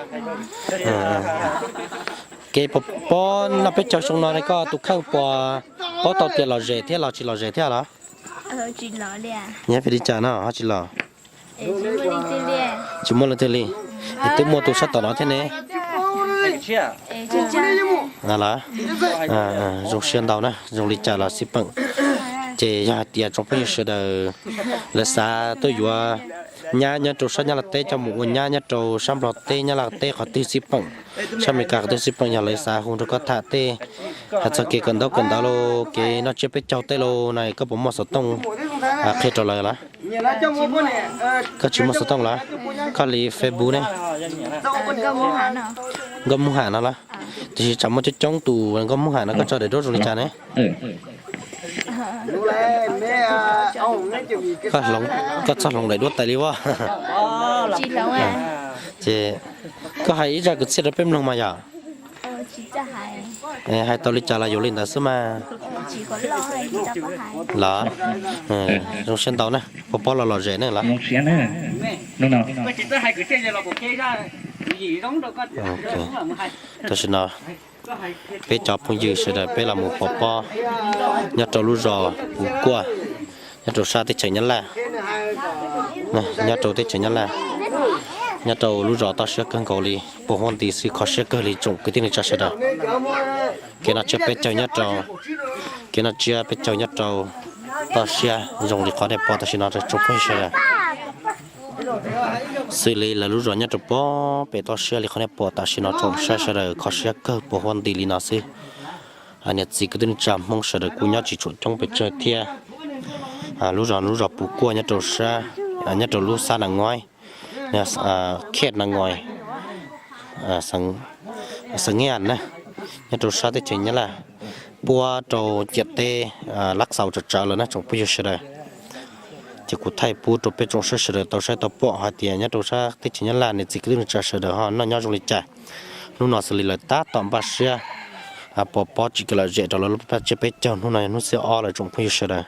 Kev pov pob noj peb caug xyoo no koj tus kheej puas paub tau tias lom zem thiab los tsis lom zem thiab los? Nyob pem li cas no ho tsis los? Tsis muaj leej twg li. Es twb muaj tus sab tom no thiab ne. Los? Zoo siab ntau na, zoo li cas los xij peem. Ces yog hais tias tsoom phooj ywg sawv daws lawv xav tuaj yuav nyab nyob rau sab Nyab Laj teb coj mus ua nyab nyob rau sab Nplog teb, Nyab Laj teb qhov twg xij peem, sab Amelikas qhov twg xij peem, yog lawv xav hu rau koj tham tej hais txog kev kawm ntaub kawm ntawv los kev noj tsiab peb caug tej los no koj puas muaj xov tooj qhia rau lawv los? Koj tsis muaj xov tooj los? Koj li Facebook ne? Nkauj Moob Ham no los? Tiam sis tsam muaj coob coob tus Nkauj Moob Ham no, koj tso daim duab zoo li cas ne? Koj txhob hloov daim duab tais li as. Ces koj hais ib zaj kwv txhiaj rau peb mloog mas yom. Hais tau li cas los yuav li ntawd xwb mas. Los? Zoo siab ntau na, pov pob los lom zem ne los? Tam sim no peb cov phooj ywg sawv daws peb los mus pov pob nyob rau lub zos Puv Kuaj, nyob rau sab teb chaws Nyab Laj, nyob rau teb chaws Nyab Laj, nyob rau lub zos toj siab kawg nkaus li, puas huab nti xwb, kho siab kawg li tsoom kwv tij neej tsa sawv daws. Kev noj tsiab peb caug nyob rau, kev noj tsiab peb caug nyob rau toj siab zoo li qhov nej pom tam sim no rau tsoom phooj ywg sawv daws. Xws li lawv lub zos nyob rau puag pem toj siab li qhov nej pom tam sim no tsoom saib sawv daws kho siab kawg puas huab nti li no xwb. Niam txiv kwv tij neej tsa Hmoob sawv daws kuj nyob tsis tshua coob pes tsawg thiab. Lub zos, lub zos Puv Kuaj nyob rau sab, nyob rau lub xab Na Ngoib, khej Na Ngoib, xeev Nyiaj na, nyob rau sab teb chaws Nyab Laj, puab rau ciam teb Lab Xaus tsawv tsawv lawm na tsoom phooj ywg sawv daws. Ces kuv thaij pub rau peb tsoom saib sawv daws tau saib tau pom hais tias nyob rau sab teb chaws Nyab Laj niam txiv kwv tij neej tsa sawv daws ho noj nyob zoo li cas. Hnub no xws li lawv tab tom npaj siab pov pob tsim kev lom zem rau lawv lub paj tsiab peb caug, hnub no yog hnub xiab ob lawm tsoom phooj ywg sawv daws.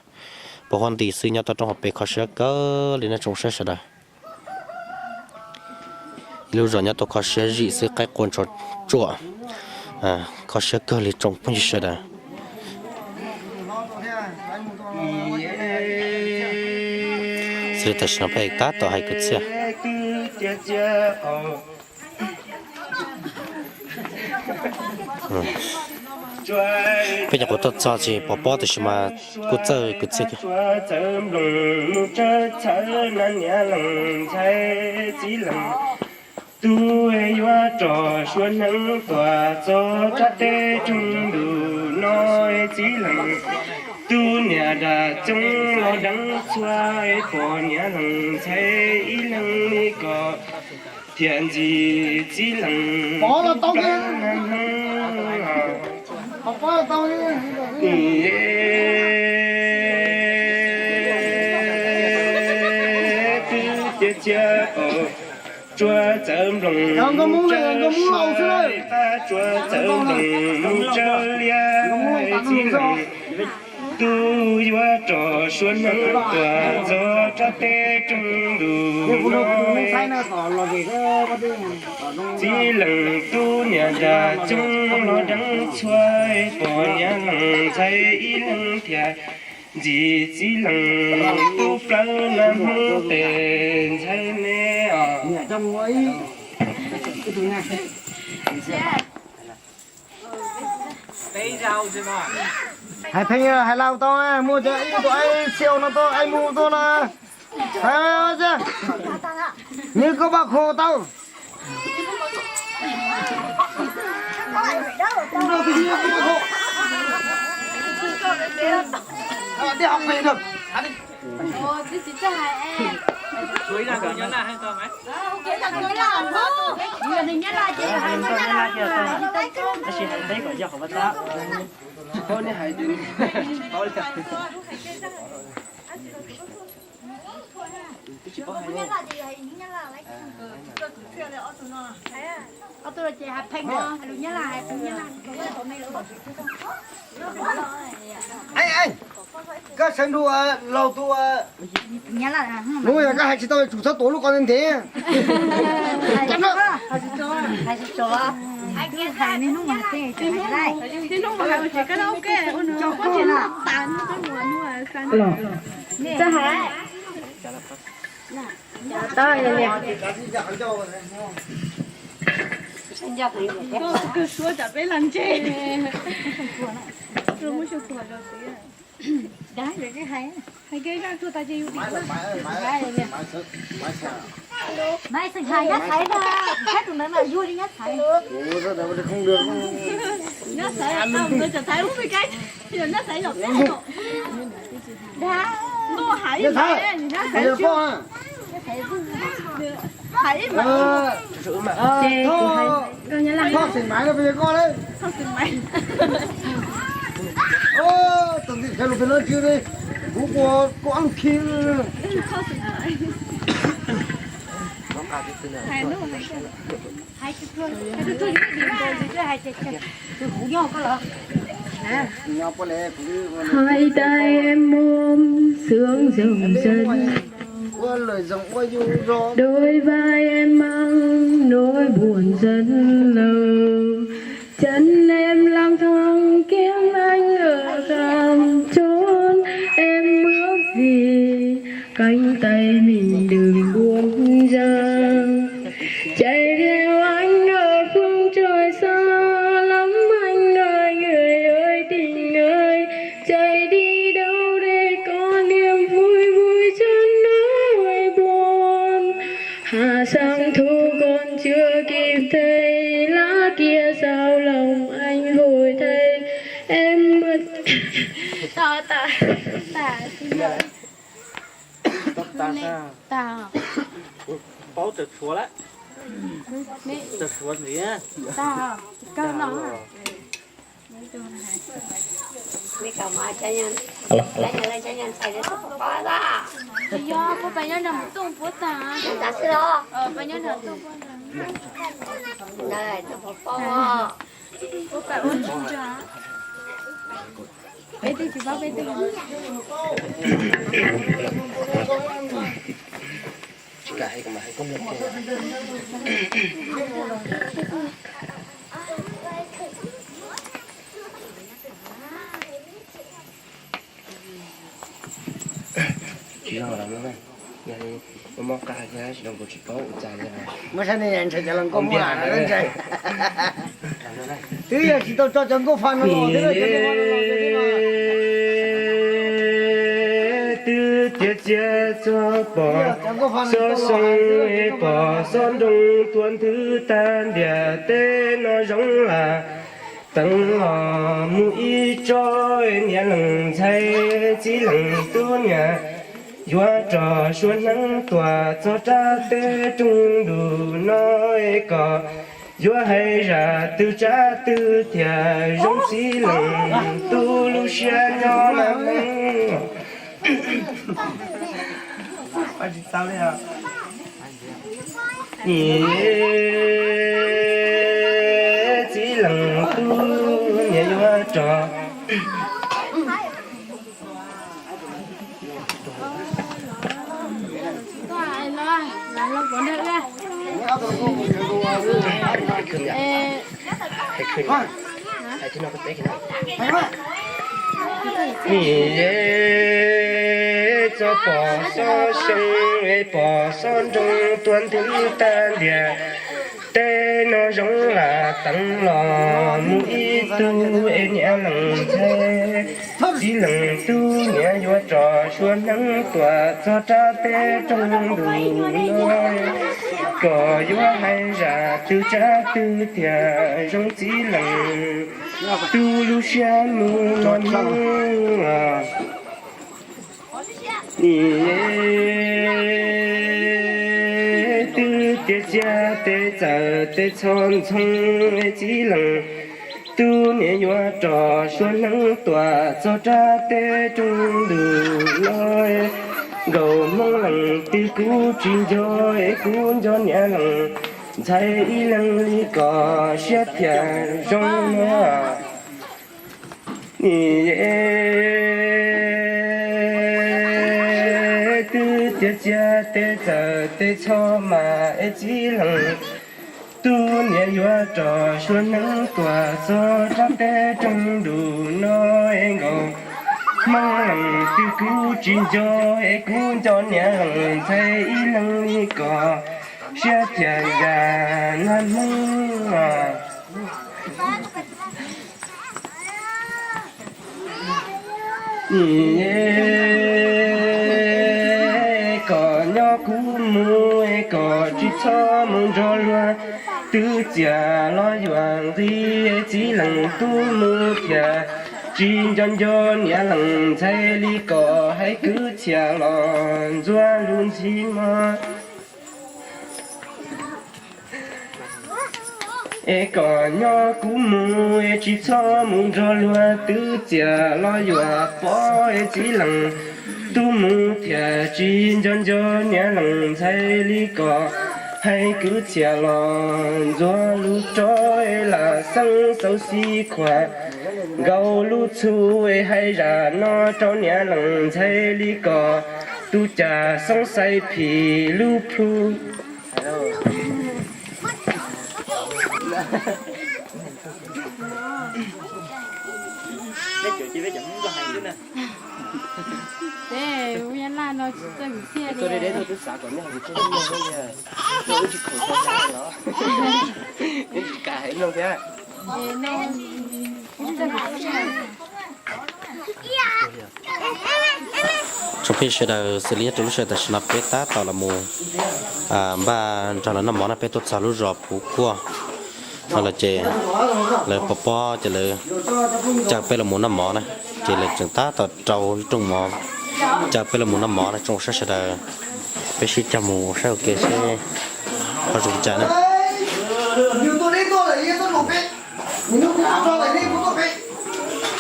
Puas huab nti xwb, nyob toj roob hauv pes kho siab kawg li nej tsoom saib sawv daws. Ib lub zos nyob tau kho siab zim xwb, qaib qua ntsos tsuam, kho siab kawg li tsoom phooj ywg sawv daws. Xws li tam sim no peb tab tom hais kwv txhiaj. Peb nyuam qhuav tuaj txog tsis pov pob tiam sis mas kuj txawj kwv txhiaj. Tub yuav rov suav hneev tuaj txog rab teb roog ntuj no, txiv leej tub niam dab txoob los deev txhua, pom niam leej ntxhais ib leeg li kom thiaj ntxim txiv leej. Twb cia cia tsuav txawv nploos, tsuav txawv nploos mus tsawv liab, txiv leej tub yuav rov suav hneev tuaj txog rab teb roog ntuj no. Txiv leej tub niam dab txoob los deev txhua, pom niam leej ntxhais ib leeg thiaj ntxim txiv leej tub plawv na Hmoob tes ntxhais ne os. Hais pheej hais laj tau, muaj cov ib tug aib xiau no tau aib mus tau no. Hais, nws koj paj kho tau. Tab sis hais peb kom yog hauv vaj txab, tsis paub nej hais ces paub li cas. Koj sawv nrug laug tus, hnub yog koj hais tsis tau tsum txhob tuav lub ko ntev ntev. Maiv xeem hais nyob Thaib ntag, Thaib tus ntawd mas yuag li nyob Thaib. Nyob Thaib, nyob Thaib yog peb, nyob Thaib, hais ib mas, Thoj xeem Maiv no puas yog koj lawm? Tus ntxim qhe lus pem no tsis li, kuv ua koj ab lug khi. Hai tay em ôm sương rồng dần, đôi vai em mang nỗi buồn dần lâu. Chân em lang thang kiếm anh ở khắp chốn, em ước gì cánh tay mình đừng buông dang. Chạy theo anh ở phương trời xa lắm anh ơi, người ơi, tình ơi. Chạy đi đâu để có niềm vui, vui chốn nỗi buồn. Hạ sang thu còn chưa kịp thầy, lá kia sao lòng anh vội thay, em mất. Tag, tag, tag, tag. Paub tawm tshuav lawm. Tawm tshuav ntxiv. Tag, kawg no. Yog puab pab nyob nrag mus tooj puab tag. Pab nyob nrag tooj puab tag. Puab pab ua tsis ntsa. Peb twb tsis paub peb twb. Tsis zoo los no, yog li muaj mob qab thiab tsis zoo kuv tsis paub ua cas li. Muab saib nej ntshai cov hluas nkauj muaj ntshai. Twb yog tsis tau tso cov nkauj fa no los twb tiav txiag txog pom xob xoo, pom xob nroo tuaj nthwv tag ntiam teb no zoo lam teev los mus ib tsob, niam leej ntxhais txiv leej tub niam yuav rov suav hneev tuaj txog rab teb rooj ntuj no, kom yuav hais zaj twg tsab twg thiaj zoo txiv leej tub lub siab nyob mas meej. Txiv leej tub niam yuav rov Nim txoj pom xob xoo, pom xob nroo tuaj nthwv tag ntiam teb no zoo lam teev los mus ib tug, es niam leej ntxhais txiv leej tub niam yuav rov suav hneev tuaj txog rab teb rooj ntuj no, kom yuav hais zaj twg tsab twg thiaj zoo txiv leej tub lub siab mus los mus. Nim Tiaj txiag tej txawm tej txhob ntxhoo es txiv leej tub niam yuav rov suav hneev tuaj txog rab teb rooj lug no. Nkaus Hmoob leej twg kuv tsis nco es kuv nco niam leej ntxhais ib leeg li kom siab thiaj zoo na. Nim twb tiaj txiag tej txawm tej txhob mas es txiv leej tub niam yuav rov suav hneev tuaj txog rab teb rooj lug no es nkaus Hmoob leej twg kuv tsis nco es kuv nco niam leej ntxhais ib leeg li kom siab thiaj zoo na Hmoob. Nim kom nyob kuv mus es kom tsis txhob mus nrog luag, twb txias los yuav nqi es txiv leej tub mus thiaj tsis nco nco niam leej ntxhais li kom hais kwv txhiaj los ntxuav lub ntxhi mog. Es kom nyob kuv mus es tsis txhob mus nrog luag, twb txias los yuav pom es txiv leej tub mus thiaj tsis nco nco niam leej ntxhais li kom hais kwv txhiaj los ntxuav lub roj es lam xeeb xauv xib khuam nkaus lub txhuv es hais zaj no rau niam leej ntxhais li kom tus cas xoob xaim phim lub plhu. Tsoom phooj ywg sawv daws, xws li nyob rau lub sij hawm tam sim no peb tab tom los mus npaj nrog lawv noj mov na, peb tuaj txog lub zos Puv Kuaj no lawm ces lawv pov pob ces lawv caw peb los mus noj mov na, ces lawv tseem tab tom rau ib rooj mov caw peb los mus noj mov na tsoom saib sawv daws. Peb sib cog mus saib ua ke seb ho zoo li cas na.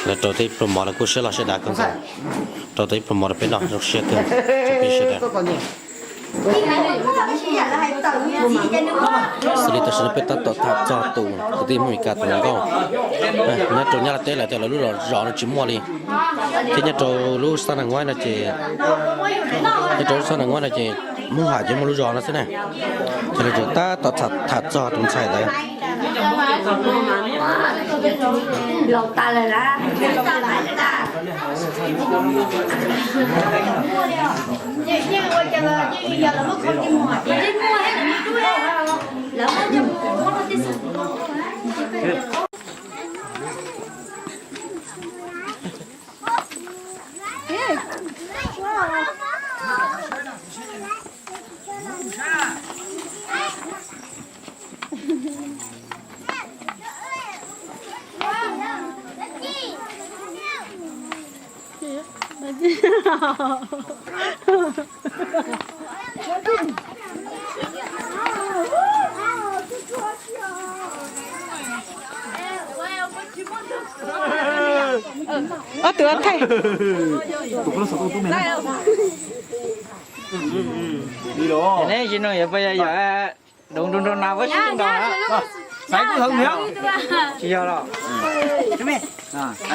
Lawv rau tau ib pluag mov lawv kuj siab loj siab dav kawg nkaus, rau tau ib pluag mov rau peb noj zoo siab kawg. Peb sawv daws, xws li tam sim no peb tab tom tham txog tus kwv tij Hmoob Mes Kas tus hluas nkauj. Nyob rau Nyab Laj teb lawv tias lawv lub zos no tsis muaj li, thiab nyob rau lub xab Nag Nguaib no ces, nyob rau lub xab Nag Nguaib no ces Hmoob Ham ces muaj lub zos no xwb na. Ces lawv tseem tab tom tham txog tus ntxhais ntawd. Ob tug ob thaij. Neb tsis no yuav pas yog yog nroo nroo nroo na, ua si nroo na. Xaiv kuj heev thiab. Tsis yog los?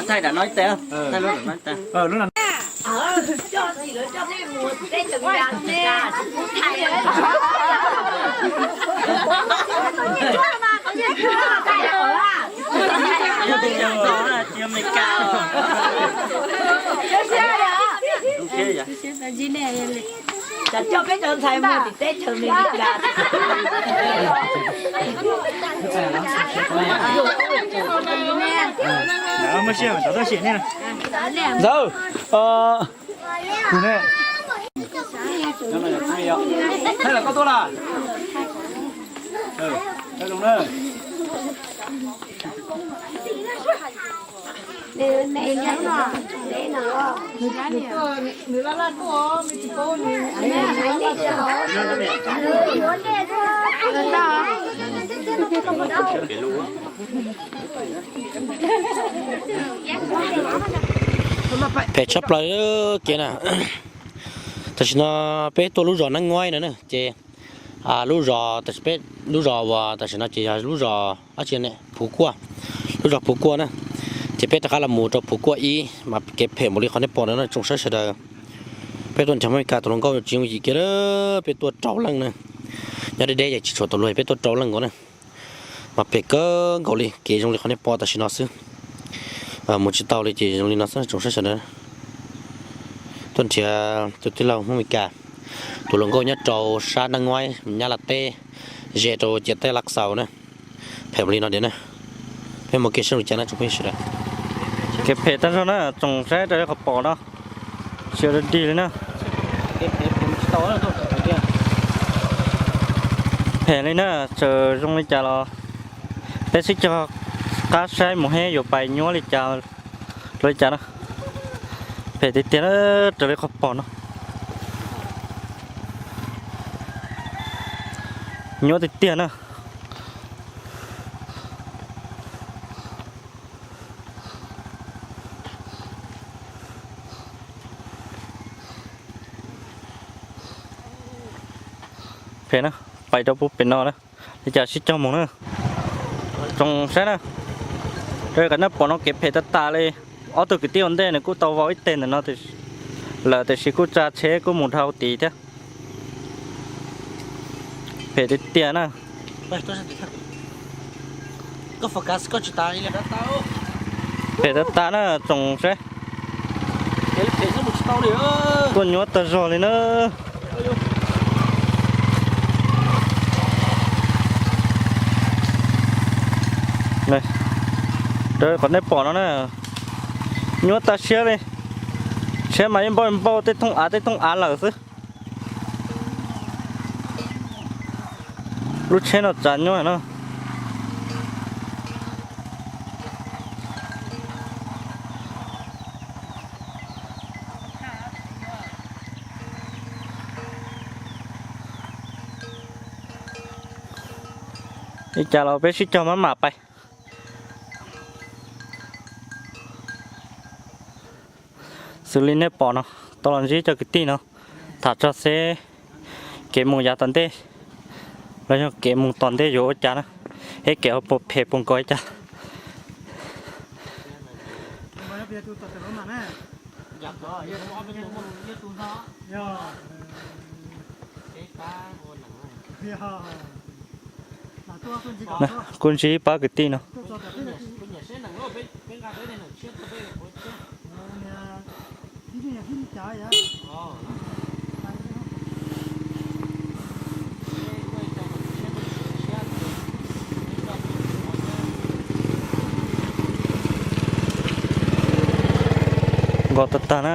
Thaij ram no ib teg, thaij lub ram no ib teg. Cov coj peb cov ntxhais mus tim teb chaws Amelikas. Ntxawm, tus ne, thaij los koj tuaj las. Phem tshaj plaws kiag na. Tam sim no peb tuaj lub zos Neeb Nguaib no na ces lub zos, lub zos uas tam sim no ces yog lub zos dab tsi ne, Phuv Kuaj, lub zos Phuv Kuaj na. Ces peb rov qab los mus rau Phuv Kuaj ib mas kev phem npaum li qhov nej pom no na tsoom saib sawv daws. Peb tuaj nrhiav Meskas tus hluas nkauj tsis yooj yim kiag, peb tuaj rau leej na. Nyob deb deb ces tsis tshuav tus hluas, peb tuaj rau leej nkaus na. Mas phem kawg nkaus li, kev zoo li qhov nej pom tam sim no xwb. Mus tsis tau li ces zoo li no xwb tsoom saib sawv daws. Tuaj nrhiav tus tij laug Hmoob Meskas, tus hluas nkauj nyob rau sab Neeb Nguaib Nyab Laj teb, ze rau ciam teb Lav Xaus na. Phem li no diam na. Peb mus kev sab lus cas na tsoom phooj ywg sawv daws. Kev phem tag zog na tsoom saib raws li qhov pom no. Tsis dig li na. Phem li na, txawm zoo li cas los peb sib cog qab saib mus seb yuav pais nyuab li cas, li cas na. Phem tiag tiag na, raws li qhov pom no. Nyuab tiag tiag na. Phem na, pais rau pem no na, li cas sib cog mus na. Tsoom saib na, raws li qhov nej pom no kev phem tag tas li. Ob tug kwv tij ua ntej nws kuj tau vau ib teg ntawm no lawm tiam sis kuj tsa tsheb kuj mus dhau tid thiab. Phem tiag tiag na. Phem tag tas na tsoom saib. Tuaj nyuab tag zog li na. Raws li qhov nej pom no na, nyuab tag siab li. Tsheb mas yeej npauj npauj tej thooj av tej thooj av lawm xwb. Lub tsheb no tsav nyuab no. Li cas los peb sib cog maj mam pais. Xws li nej pom no, tau los ntsib cov kwv tij no tham txog seb kev mus yav tom ntej los yog kev mus tom ntej yuav ua cas na, es kev puas phem puas nkaus li cas. Kuj ntsib ib pab kwv tij no. Nkaus tag tag na.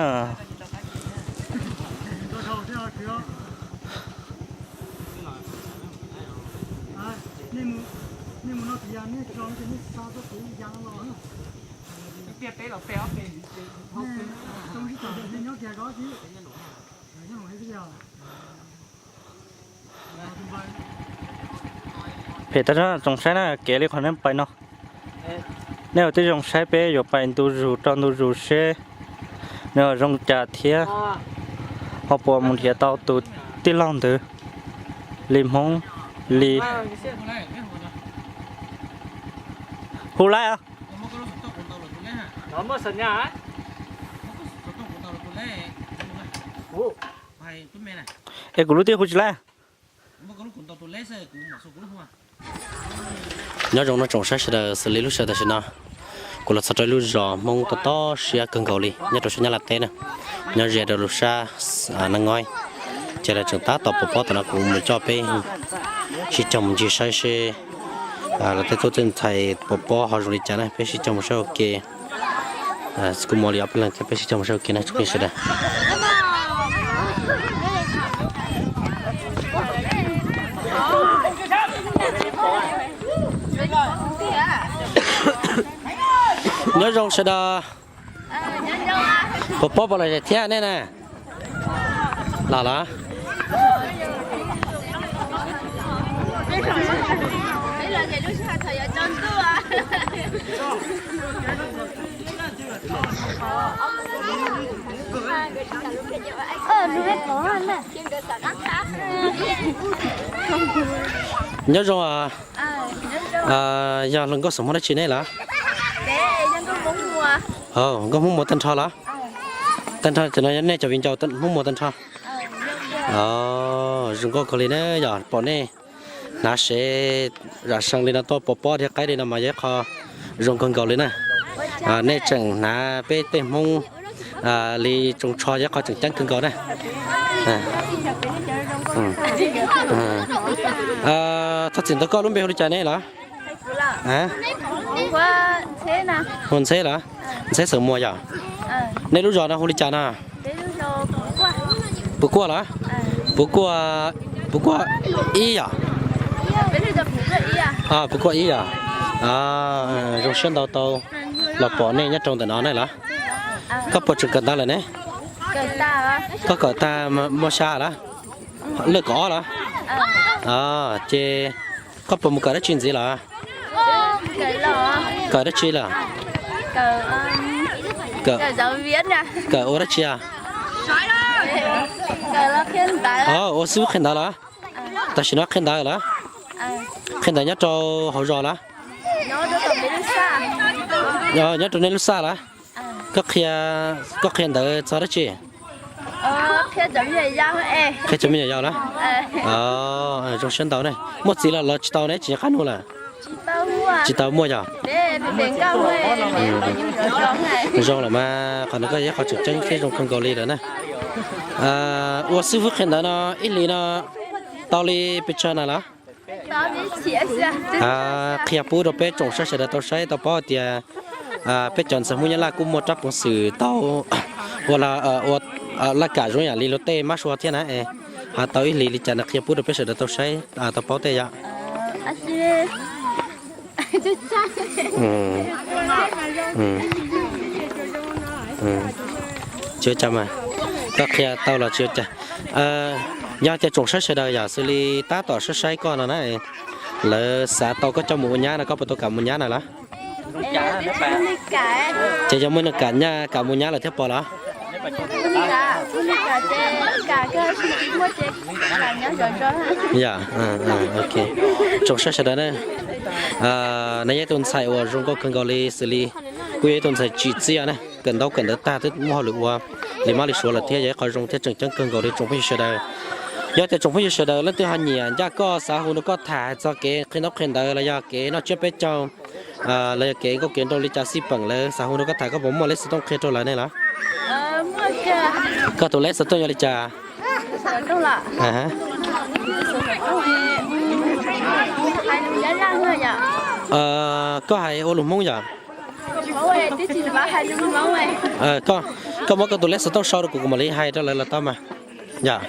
Phem tag zog tsoom saib na, kev li qhov nej pais no. Nej ua tib zoo saib peb yuav pais ntu zus rau ntu zus seb nws ho zoo cas thiab ho puas mus nrhiav tau tus tij laug ntawd li Hmoob li. Hu laib. Es kuv lub tij hu tsis laib. Nyob zoo no tsoom saib sawv daws, xws li lub sij hawm tam sim no kuv los txog rau ib lub zos Hmoob tob tob siab kawg nkaus li nyob rau sab Nyab Laj teb na, nyob ze rau lub sab Neeb Ngoib. Ces lawv tseem tab tom pov pob tom no, kuv mus coj peb sib cog mus ncig saib seb lawv tej tub tej ntxhais pov pob ho zoo li cas na, peb sib cog mus saib ua ke. Kuv muaj li ob peb leeg thiab, peb sib cog mus saib ua ke na tsoom phooj ywg sawv daws. Nyob zoo sawv daws. Puas pob puas lom zem thiab nej na? Los los. Nyob zoo, yog hluas nkauj xeem Hmoob dab tsi nej los? Nkauj Hmoob Muas tag nrho los? Tag nrho cov no nej cov viv ncaus Hmoob Muas tag nrho. Zoo nkauj kawg li na, yog pom nej hnav sev zam seev li no tuaj pov pob thiab qaib li no mas yog ib qho zoo kawg nkaus li na. Nej tseem hnav peb tej Hmoob li tsoos tsho yog ib qho tseem ceeb kawg nkaus na. Thov txim ntawm koj lub npe hu li cas nej los? Hu Ntxheb los? Ntxheb xeem Muas yog? Nej lub zos no hu li cas no? Puas Kuaj los? Puas Kuaj, Puas Kuaj ib yog? Puas Kuaj ib yog? Zoo siab ntau tau los pom nej nyob rau ntawm no ne los. Koj puas tseem kawm ntawv lawm ne? Koj kawm tag mos xya los? Laj kaum ob los? Ces koj puas mus kawm dab tsi ntxiv los? Kawm dab tsi los? Kawm ua dab tsi? Ua xib fwb qhia ntawv los? Tam sim no qhia ntawv los? Qhia ntawv nyob rau hauv zos los? Nyob rau nej lub xaj los? Koj qhia ntawv txog dab tsi? Qhia cov me nyuam yaus los? Zoo siab ntau ne. Muaj txiv los los tsis tau ne, tsis nco qab nug lawm? Tsis tau muaj yog? Zoo lawm mas, qhov no koj yog qhov tseem ceeb thiab zoo kawg nkaus li lawm na. Ua xib fwb qhia ntawv no ib hlis no tau li pes tsawg na los? Qhia pub rau peb tsoom saib sawv daws tau saib tau paub hais tias peb cov ntxhais Hmoob Nyab Laj kuj muaj rab peev xwm tau ua laj kam zoo yam li luag tej mab sua thiab na. Ho tau ib hlis li cas no qhia pub rau peb sawv daws tau saib tau paub tej yom? Tsis ua cas mas, koj qhia tau los tsis ua cas. Yog tias tsoom saib sawv daws yog xws li tab tom saib saib koj no na, lawv xav tau koj coj mus ua nyab no koj puas tau kam mus nyab na los? Ces yog muaj neeg kam nyab kam mus nyab lawm thiab pom los? Yog, ok. Tsoom saib sawv daws na, nws yog ib tug ntxhais uas zoo nkauj kawg nkaus li xws li kuj yog ib tug ntxhais tsim txiaj na, kawm ntaub kawm ntawv tag twb muaj hauj lwm ua li mab li suav lawm thiab yog ib qho zoo thiab tseem ceeb kawg nkaus li tsoom phooj ywg sawv daws. Yog tias tsoom phooj ywg sawv daws leej twg ho nyiam ncaj koj xav hu rau koj tham txog kev qhia ntaub qhia ntawv los yog kev noj tsiab peb caug los yog kev nkauj kev nraug li cas xij peem lawv xav hu rau koj tham koj puas muaj lej xov tooj qhia rau lawv ne los? Koj tus lej xov tooj yog li cas? Koj hais ua lus Hmoob yom? Koj muab koj tus lej xov tooj sau rau kuv kuv mam li hais rau lawv los tau mas. Yog.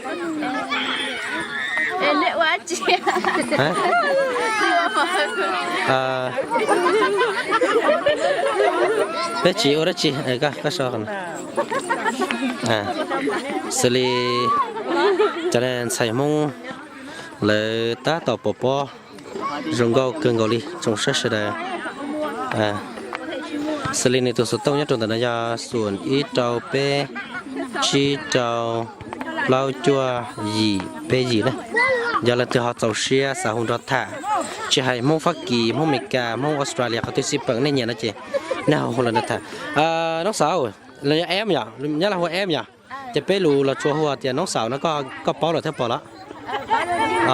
Peb tsis ua dab tsi, koj sau. Xws li cov ntxhais Hmoob lawv tab tom pov pob zoo nkauj kawg nkaus li tsoom saib sawv daws. Xws li nws tus xov tooj nyob rau ntawm no yog xoom ib rau peb tsib rau plaub cuaj yim peb yim na. Yog leej twg ho txaus siab xav hu nrog tham, tsis hais Hmoob Fab Kis, Hmoob Amelikas, Hmoob Australia, qhov twg xij peem nej nyiam no ces nej ho hu los nrog tham. Noob xauv, los yog em yom, nyab laj hu em yom. Ces peb lus los tsuas hu tias noob xauv no koj paub lawm thiab pom los?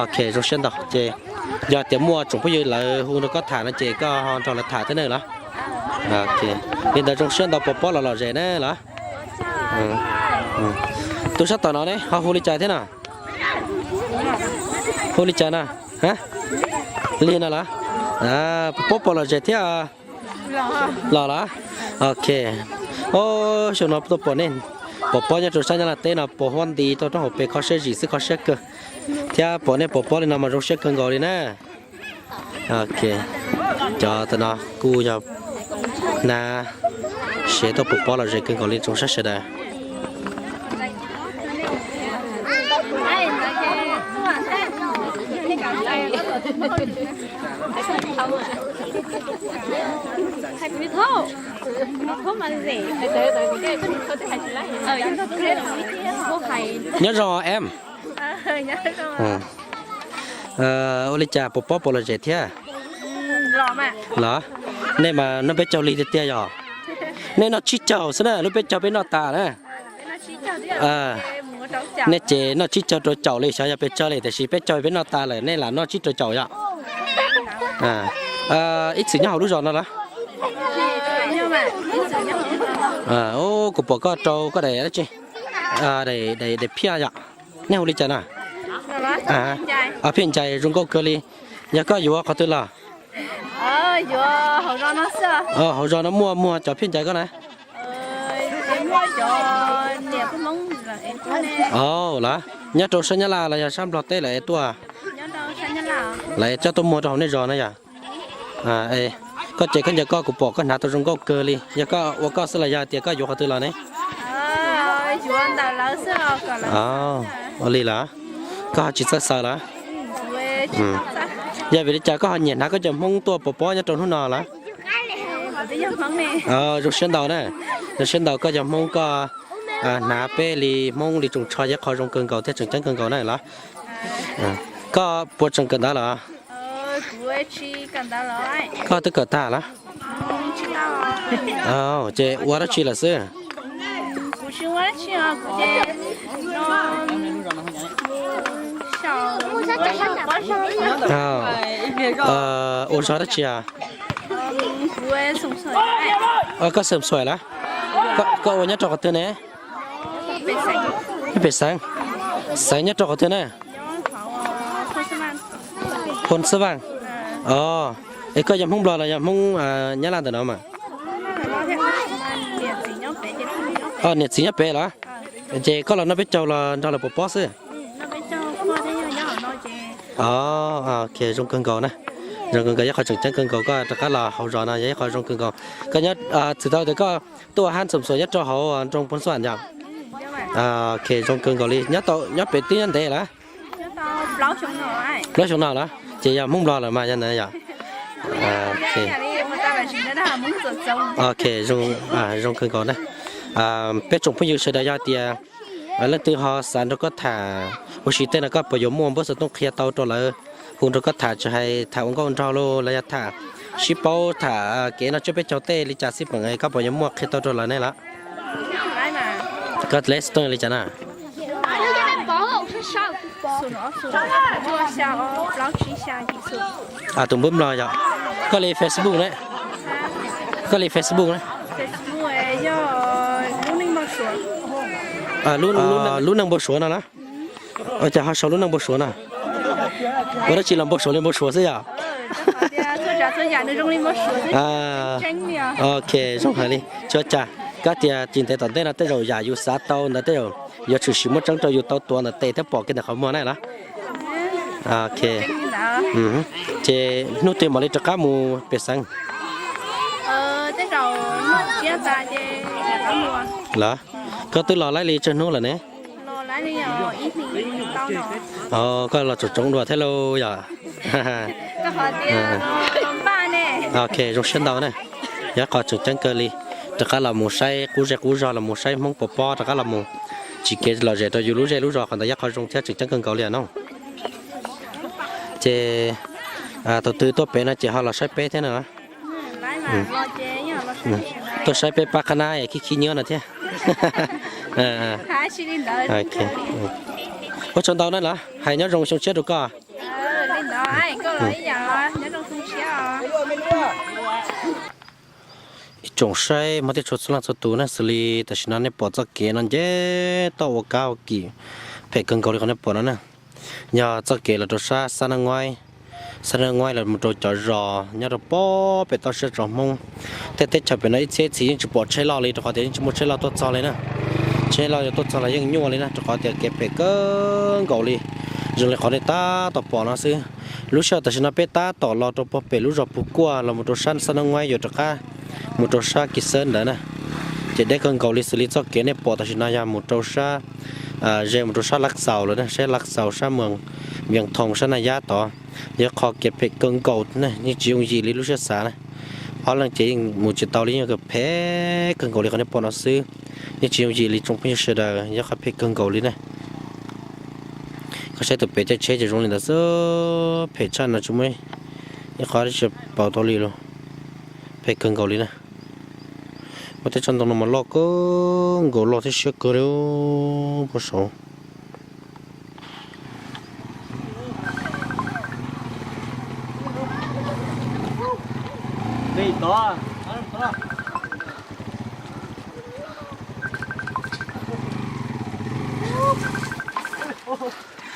Ok, zoo siab ntau. Ces yog tias muaj tsoom phooj ywg lawv hu nrog koj tham no ces koj ho nrog lawv tham thiab ne los? Li ntawd zoo siab ntau, pov pob los lom zem na los? Tus sab tom no ne ho hu li cas thiab no? Hu li cas no? Li no los? Pov pob puas lom zem thiab? Los los? Ok. Xyoo no tuaj pom nej pov pob nyob rau sab Nyab Laj teb no puas huab nti rau roob haus pes kho siab zim xwb, kho siab kawg. Thiab pom nej pov pob li no mas zoo siab kawg nkaus li na. Ok, cov tam no kuj yog hnav sev tuaj pov pob lom zem kawg nkaus li tsoom saib sawv daws. Nyob zoo em. Ua li cas puas pob puas lom zem thiab? Los, nej mas noj peb caug li tiag tiag yog. Nej noj tsib caug xwb na, lub peb caug peb noj tas na. Nej ces noj tsib caug rau caum li, xyov yog pes tsawg li, tiam sis peb caug peb noj tas lawm, nej lam noj tsib rau caum yom. Ib txwm nyob hauv lub zos no los? Kuv pom koj rau koj daim dab tsi, daim phiaj yom. Nej hu li cas no? Phiaj Ncais, zoo nkauj kawg li. Yog koj yuav qhov twg los? Hauv zos no muaj muag cov phiaj Ncais koj na? Au los, nyob rau sab Nyab Laj los yog sab Nplog teb lawv es tuaj, lawv es coj tuaj muag rau hauv nej zos na yom? Koj ces koj ncaws koj kuv pom koj hnav tau zoo nkauj kawg li, yog koj ua koj xwb los yog tias koj yuav qhov twg los ne? Ua li los? Koj ho tsis txawj xaws los? Yog vim li cas koj ho nyiam hnav koj cov Hmoob tuaj pov pob nyob rau hnub no los? Zoo siab ntau na, zoo siab ntau koj cov Hmoob koj hnav peb li Hmoob li tsoos tsho yog qhov zoo kawg nkaus thiab tseem ceeb kawg nkaus na los. Koj puas tseem kawm ntawv los? Koj twb kawm tag los? Ces ua dab tsi lawm xwb? Ua zog dab tsi? Koj xeem xuaim los? Koj ua nyob rau qhov twg ne? Nyob pem xeev, xeev nyob rau qhov twg na? Phoo Xab Vaj. Es koj yog Hmoob Nplog los yog Hmoob Nyab Laj ntawm no mas? Niam txiv nyob pem los? Ces koj los noj peb caug los nrog lawv pov pob xwb? Zoo kawg nkaus na, zoo kawg nkaus, yog qhov tseem ceeb kawg nkaus koj rov qab los hauv zos no yog ib qhov zoo kawg nkaus. Koj nyob txwm tau tias koj tuaj hab xeem xuaim nyob rau hauv nroog Phoo Xab Vaj yom? Zoo kawg nkaus li, nyob pem twb nyob ntev los? Plaub xyoo no los? Ces yog Hmoob Nplog lawm mas yog ntawd yom? Ok, zoo kawg nkaus na. Peb tsoom phooj ywg sawv daws yog tias leej twg ho xav nrog koj tham ua si tej no koj puas yuav muaj npawb xov tooj qhia tau rau lawv hu nrog koj tham, tsis hais tham ua nkauj nraug los yog tham sib paub tham kev noj tsiab peb caug tej li cas xij peem, koj puas yuav muaj qhia tau rau lawv ne los? Koj lej xov tooj li cas na? Tus npawb Nplog yog. Koj li Facebook ne? Koj li Facebook ne? Lub neej npau suav no los? Ua cas ho sau lub neej npau suav no? Ua dab tsi los npau suav li npau suav xwb yom? Ok, zoo heev li. Tsis ua cas, koj tias tsis ntev tom ntej no tej zaum yam yus xav tau ntawd tej zaum yuav tshwm sim muaj tseeb rau yus tau tuav ntawm tes thiab pom kiag ntawm qhov muag na los? Ok. Ces hnub twg mam li rov qab mus pem xeev? Los, koj twb los lawm li tsawg hnub lawm ne? Koj los tsoom tsoom dua thiab lauj yom? Ok, zoo siab ntau na. Yog qhov tseem ceeb kawg li. Rov qab los mus saib qub zej qub zog, los mus saib Hmoob pov pob, rov qab los mus tsim kev lom zem rau yus lub zej lub zos, qhov ntawd yog qhov zoo thiab tseem ceeb kawg nkaus li no. Ces thaum twg tuaj pem no ces ho los saib peb thiab na. Tuaj saib peb pab qhab nab khib khib nyiab no thiab. Ua tsaug ntau na los, hais nyob zoo xyoo tshiab rau koj. Ib tsoom saib hmov thiab tshua txhua leej txhua tus na, xws li tam sim no nej pom txoj kev no nce toj ua kab ua kim phem kawg nkaus li qhov nej pom no na. Yog txoj kev los rau sab Xab Nab Nguaib, Xab Nab Nguaib los mus rau cov zos nyob rau pem toj siab tsov Hmoob. Tej teb chaws pem no ib txhiab ib txhis yeej tsis pom tsheb loj li rau qhov tias yeej tsis muaj tsheb loj tuaj txog li na. Tsheb loj yuav tuaj txog los yeej nyuaj li na rau qhov tias kev phem kawg nkaus li, zoo li qhov nej tab tom pom no xwb. Lub sij hawm tam sim no peb tab tom los rau puag pem lub zos Pus Kuaj los mus rau sab Xab Nab Nguaib yuav rov qab mus rau sab Kis Xab ntawd na. Ces deb kawg nkaus li, xws li txoj kev nej pom tam sim no yog mus rau sab Ze mus rau sab Lav Xaus lawm na, sab Lav Xaus sab Moos Vias Thoos sab Naj Yab tod, yog qhov kev phem kawg nkaus na, yeej tsis yooj yim li lub siab xav na. Ob leeg ces yeej mus tsis tau li, yeej phem kawg nkaus li qhov nej pom no xwb. Yeej tsis yooj yim li tsoom phooj ywg sawv daws, yog qhov phem kawg nkaus li na. Koj saib tus pem caij tsheb ces zoo li ntawd xwb, phem tshaj no tsis muaj ib qhov tsis paub tau li los, phem kawg nkaus li na. Muaj tej tsob ntoo no mas loj kawg nkaus, loj thiab siab kawg li puag saud.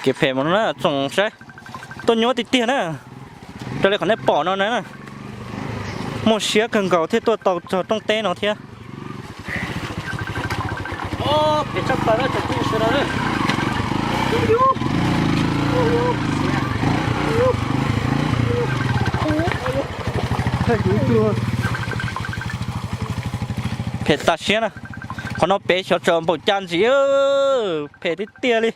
Kev phem mas no na tsoom saib, tuaj nyuaj tiag tiag na. Raws li qhov nej pom no na, muaj siab kawg nkaus thiaj tuaj tau txog rooj teb no thiab. Phem tas siab na. Qhov no pem xyov tsawm npaum cas ntxiv, phem tiag tiag li.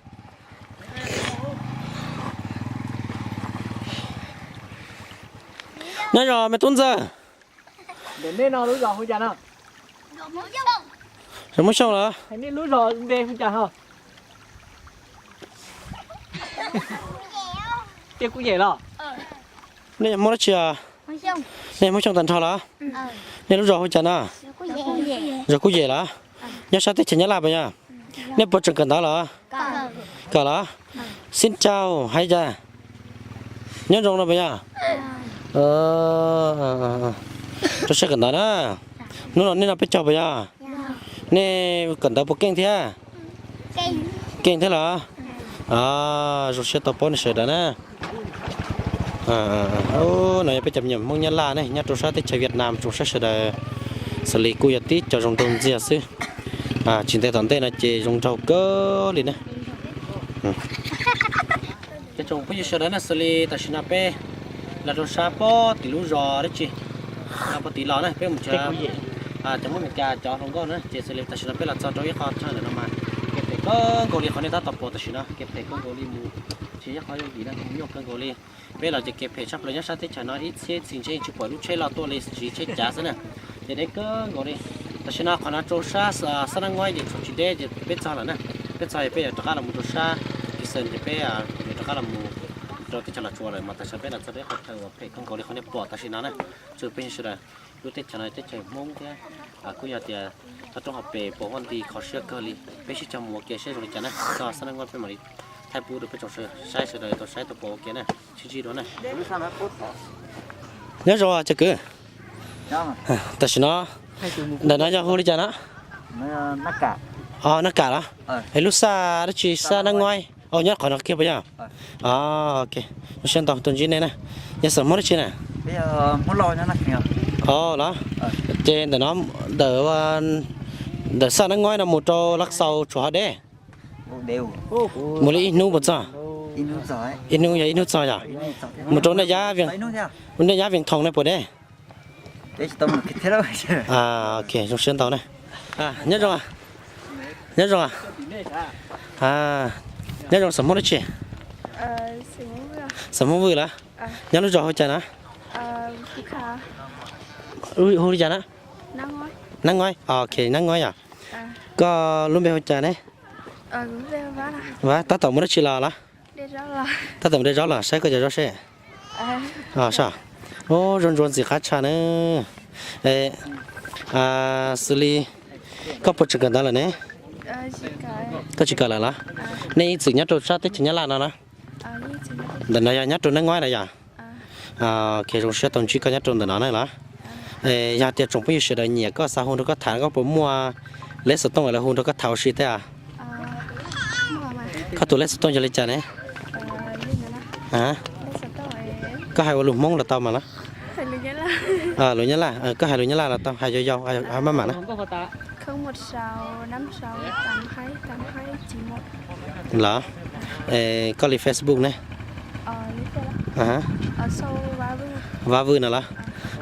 Nyob zoo me tub ntxawg. Zos Hmoob Xyooj los? Nej yog Hmoob dab tsi os? Nej yog Hmoob Xyooj tag nrho los? Nej lub zos hu cas no? Zos Kuj Yem los? Nyob sab teb chaws Nyab Laj puas yog? Nej puas tseem kawm ntawv los? Kawm los? Xin chào hais cas? Nyob zoo no puas yog? Rau siab kawm ntawv na. Hnub no nej noj peb caug puas yog? Nej kawm ntawv puas keej thiab? Keej thiab los? Zoo siab tau paub nej sawv daws na. No yog peb cov me nyuam Hmoob Nyab Laj ne, nyob rau sab teb chaws Vietnam, tsoom saib sawv daws, xws li kuj yog tib co zoo nraug ntxiag xwb. Tsis ntev tom ntej no ces zoo nraug kawg li na. Ces tsoom phooj ywg sawv daws na, xws li tam sim no peb los rau sab pob tim lub zos dab tsi, pob tim los na, peb mus cov, cov Hmoob Meskas cov hluas nkauj na, ces xws li tam sim no peb los txog rau ib qho chaw ntawm no mas kev phem kawg nkaus li qhov nej tab tom pom tam sim no, kev phem kawg nkaus li mus tsis yog qhov yooj yim na, mus nyuaj kawg nkaus li. Peb los ces kev phem tshaj plaws nyob sab teb chaws no ib txhiab txhis ntshe tsis pom lub tsheb los tuaj li, siv tsheb cav xwb na. Ces deb kawg nkaus li. Tam sim no qhov no rau sab Xab Nab Ngoib ces tsaus tsis deb ces peb txog lawm na. Peb txog es peb yuav rov qab los mus rau sab Kis Xees ces peb yuav rov qab los mus rau teb chaws Los Tsuas lawm, mas tam sim no peb los txog rau ib qho chaw uas phem kawg nkaus li qhov nej pom tam sim no na. Tsoom phooj ywg sawv daws, lub teb chaws no teb chaws Hmoob thiab kuj yog tias toj roob hauv pes puas huaj nti kho siab kawg li. Peb sib cog mus ua ke seb zoo li cas na, txog Xab Nab Ngoib peb mam li thaij pub rau peb tsoom saib sawv daws tau saib tau pom ua ke na. Sib ntsib dua na. Nyob zoo cov kwv. Tam sim no ntawm no yog hu li cas no? Nab Kam los? Es lub xaj dab tsi, xaj Nab Ngoib, nyob qhov no kiag puas yog? Zoo siab ntau tuaj ntsib nej na. Yog xeem Hmoob dab tsi na? Los? Ces ntawm no, ntawm, ntawm xaj Nab Ngoib no mus rau Lav Xaus tshuav ho deb? Mus li ib hnub puas txog? Ib hnub yog ib hnub txog yog? Mus rau Naj Yab, Naj Yab Vias Thoos na puas deb? Zoo siab ntau na. Nyob zoo, nyob zoo, nyob zoo xeem Hmoob dab tsi? Xeem Hmoob Vwj los? Nyob lub zos hu cas na? Hu li cas na? Nab Ngoib, ok, Nab Ngoib yog. Koj lub npe hu cas ne? Tab tom mus dab tsi los los? Tab tom mus de zaub los, saib koj cov zaub seb. Zoo ntsuav ntxim qab tshaj na. Xws li koj puas tseem kawm ntawv lawm ne? Koj tsis kawm lawm los? Nej ib txwm nyob rau sab teb chaws Nyab Laj no los? Ntawm no yog nyob rau Nab Ngoib no yog? Ok, zoo siab tau ntsib koj nyob rau ntawm no na los. Yog tias tsoom phooj ywg sawv daws nyiam koj xav hu nrog koj tham koj puas muaj lej xov tooj los hu nrog koj tham ua si thiab? Koj tus lej xov tooj yog li cas ne? Koj hais ua lus Hmoob los tau mas los? Lus Nyab Laj, koj hais lus Nyab Laj los tau, hais yau yau maj mam na. Los, koj li Facebook ne? Vab Vwj no los?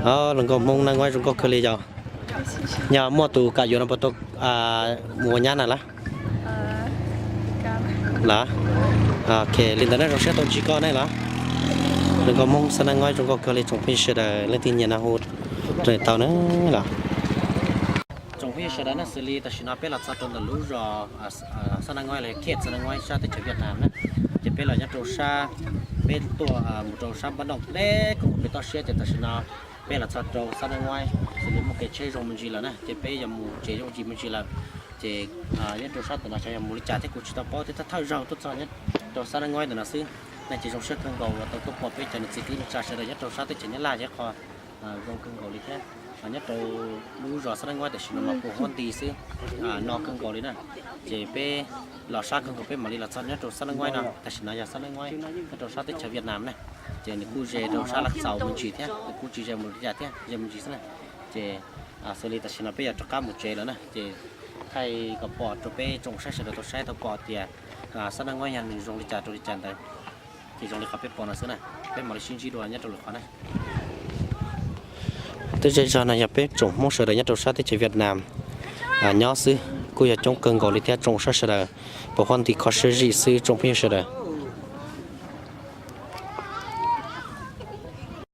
Hluas nkauj Hmoob Nab Ngoib zoo nkauj kawg li yog. Yog muaj tus kam yuav no puas tau mus ua nyab na los? Los, ok, li ntawd na, zoo siab tau ntsib koj ne los. Lub nkauj Hmoob Xab Nab Ngoib zoo nkauj kawg li tsoom phooj ywg sawv daws, leej twg nyiam no hu rau tau na los. Tsoom phooj ywg sawv daws na, xws li tam sim no peb los txog rau ntawm lub zos Xab Nab Ngoib los yog Khej Xab Nab Ngoib sab teb chaws Vietnam na, ces peb los nyob rau sab, peb tuaj mus rau sab Npab Nooj deb koog pem toj siab ces tam sim no peb los txog rau Xab Nab Ngoib, xws li muaj kev tsheb zoo me ntsis lawm na, ces peb yog mus tsev zoo me ntsis lawm. Ces nyob rau sab tom no xyov yog mus li cas thiab kuv tsis tau paub thiab, thawj thawj zaug tuaj txog nyob rau Xab Nab Ngoib ntawm no xwb. No ces zoo siab kawg nkaus uas tau tuaj pom peb cov niam txiv kwv tij neej tsa sawv daws nyob rau sab teb chaws Nyab Laj thiab qhov zoo kawg nkaus li thiab. Nyob rau lub zos Xab Nab Ngoib tam sim no mas puas huab nti xwb, no kawg nkaus li na. Ces peb los sab kawg nkaus peb mam li los txog nyob rau Xab Nab Ngoib no, tam sim no yog Xab Nab Ngoib nyob rau sab teb chaws Vietnam na. Ces nws kuj ze rau sab Laj Xaus me ntsis thiab, nws kuj tsis ze mus li cas thiab, ze me ntsis xwb na. Ces xws li tam sim no peb yuav rov qab mus tsev lawm na, ces thaij kom pom rau peb tsoom saib sawv daws tau saib tau pom tias Xab Nab Ngoib yog nws zoo li cas rau li cas ntawd. Ces zoo li qhov peb pom no xwb na, peb mam li sib ntsib dua nyob rau lwm qhov na. Twb zej zog no yog peb tsoom Hmoob sawv daws nyob rau sab teb chaws Vietnam nyob xwb, kuj yog coob kawg nkaus li thiab tsoom saib sawv daws, puas huab nti kho siab zim xwb tsoom phooj ywg sawv daws.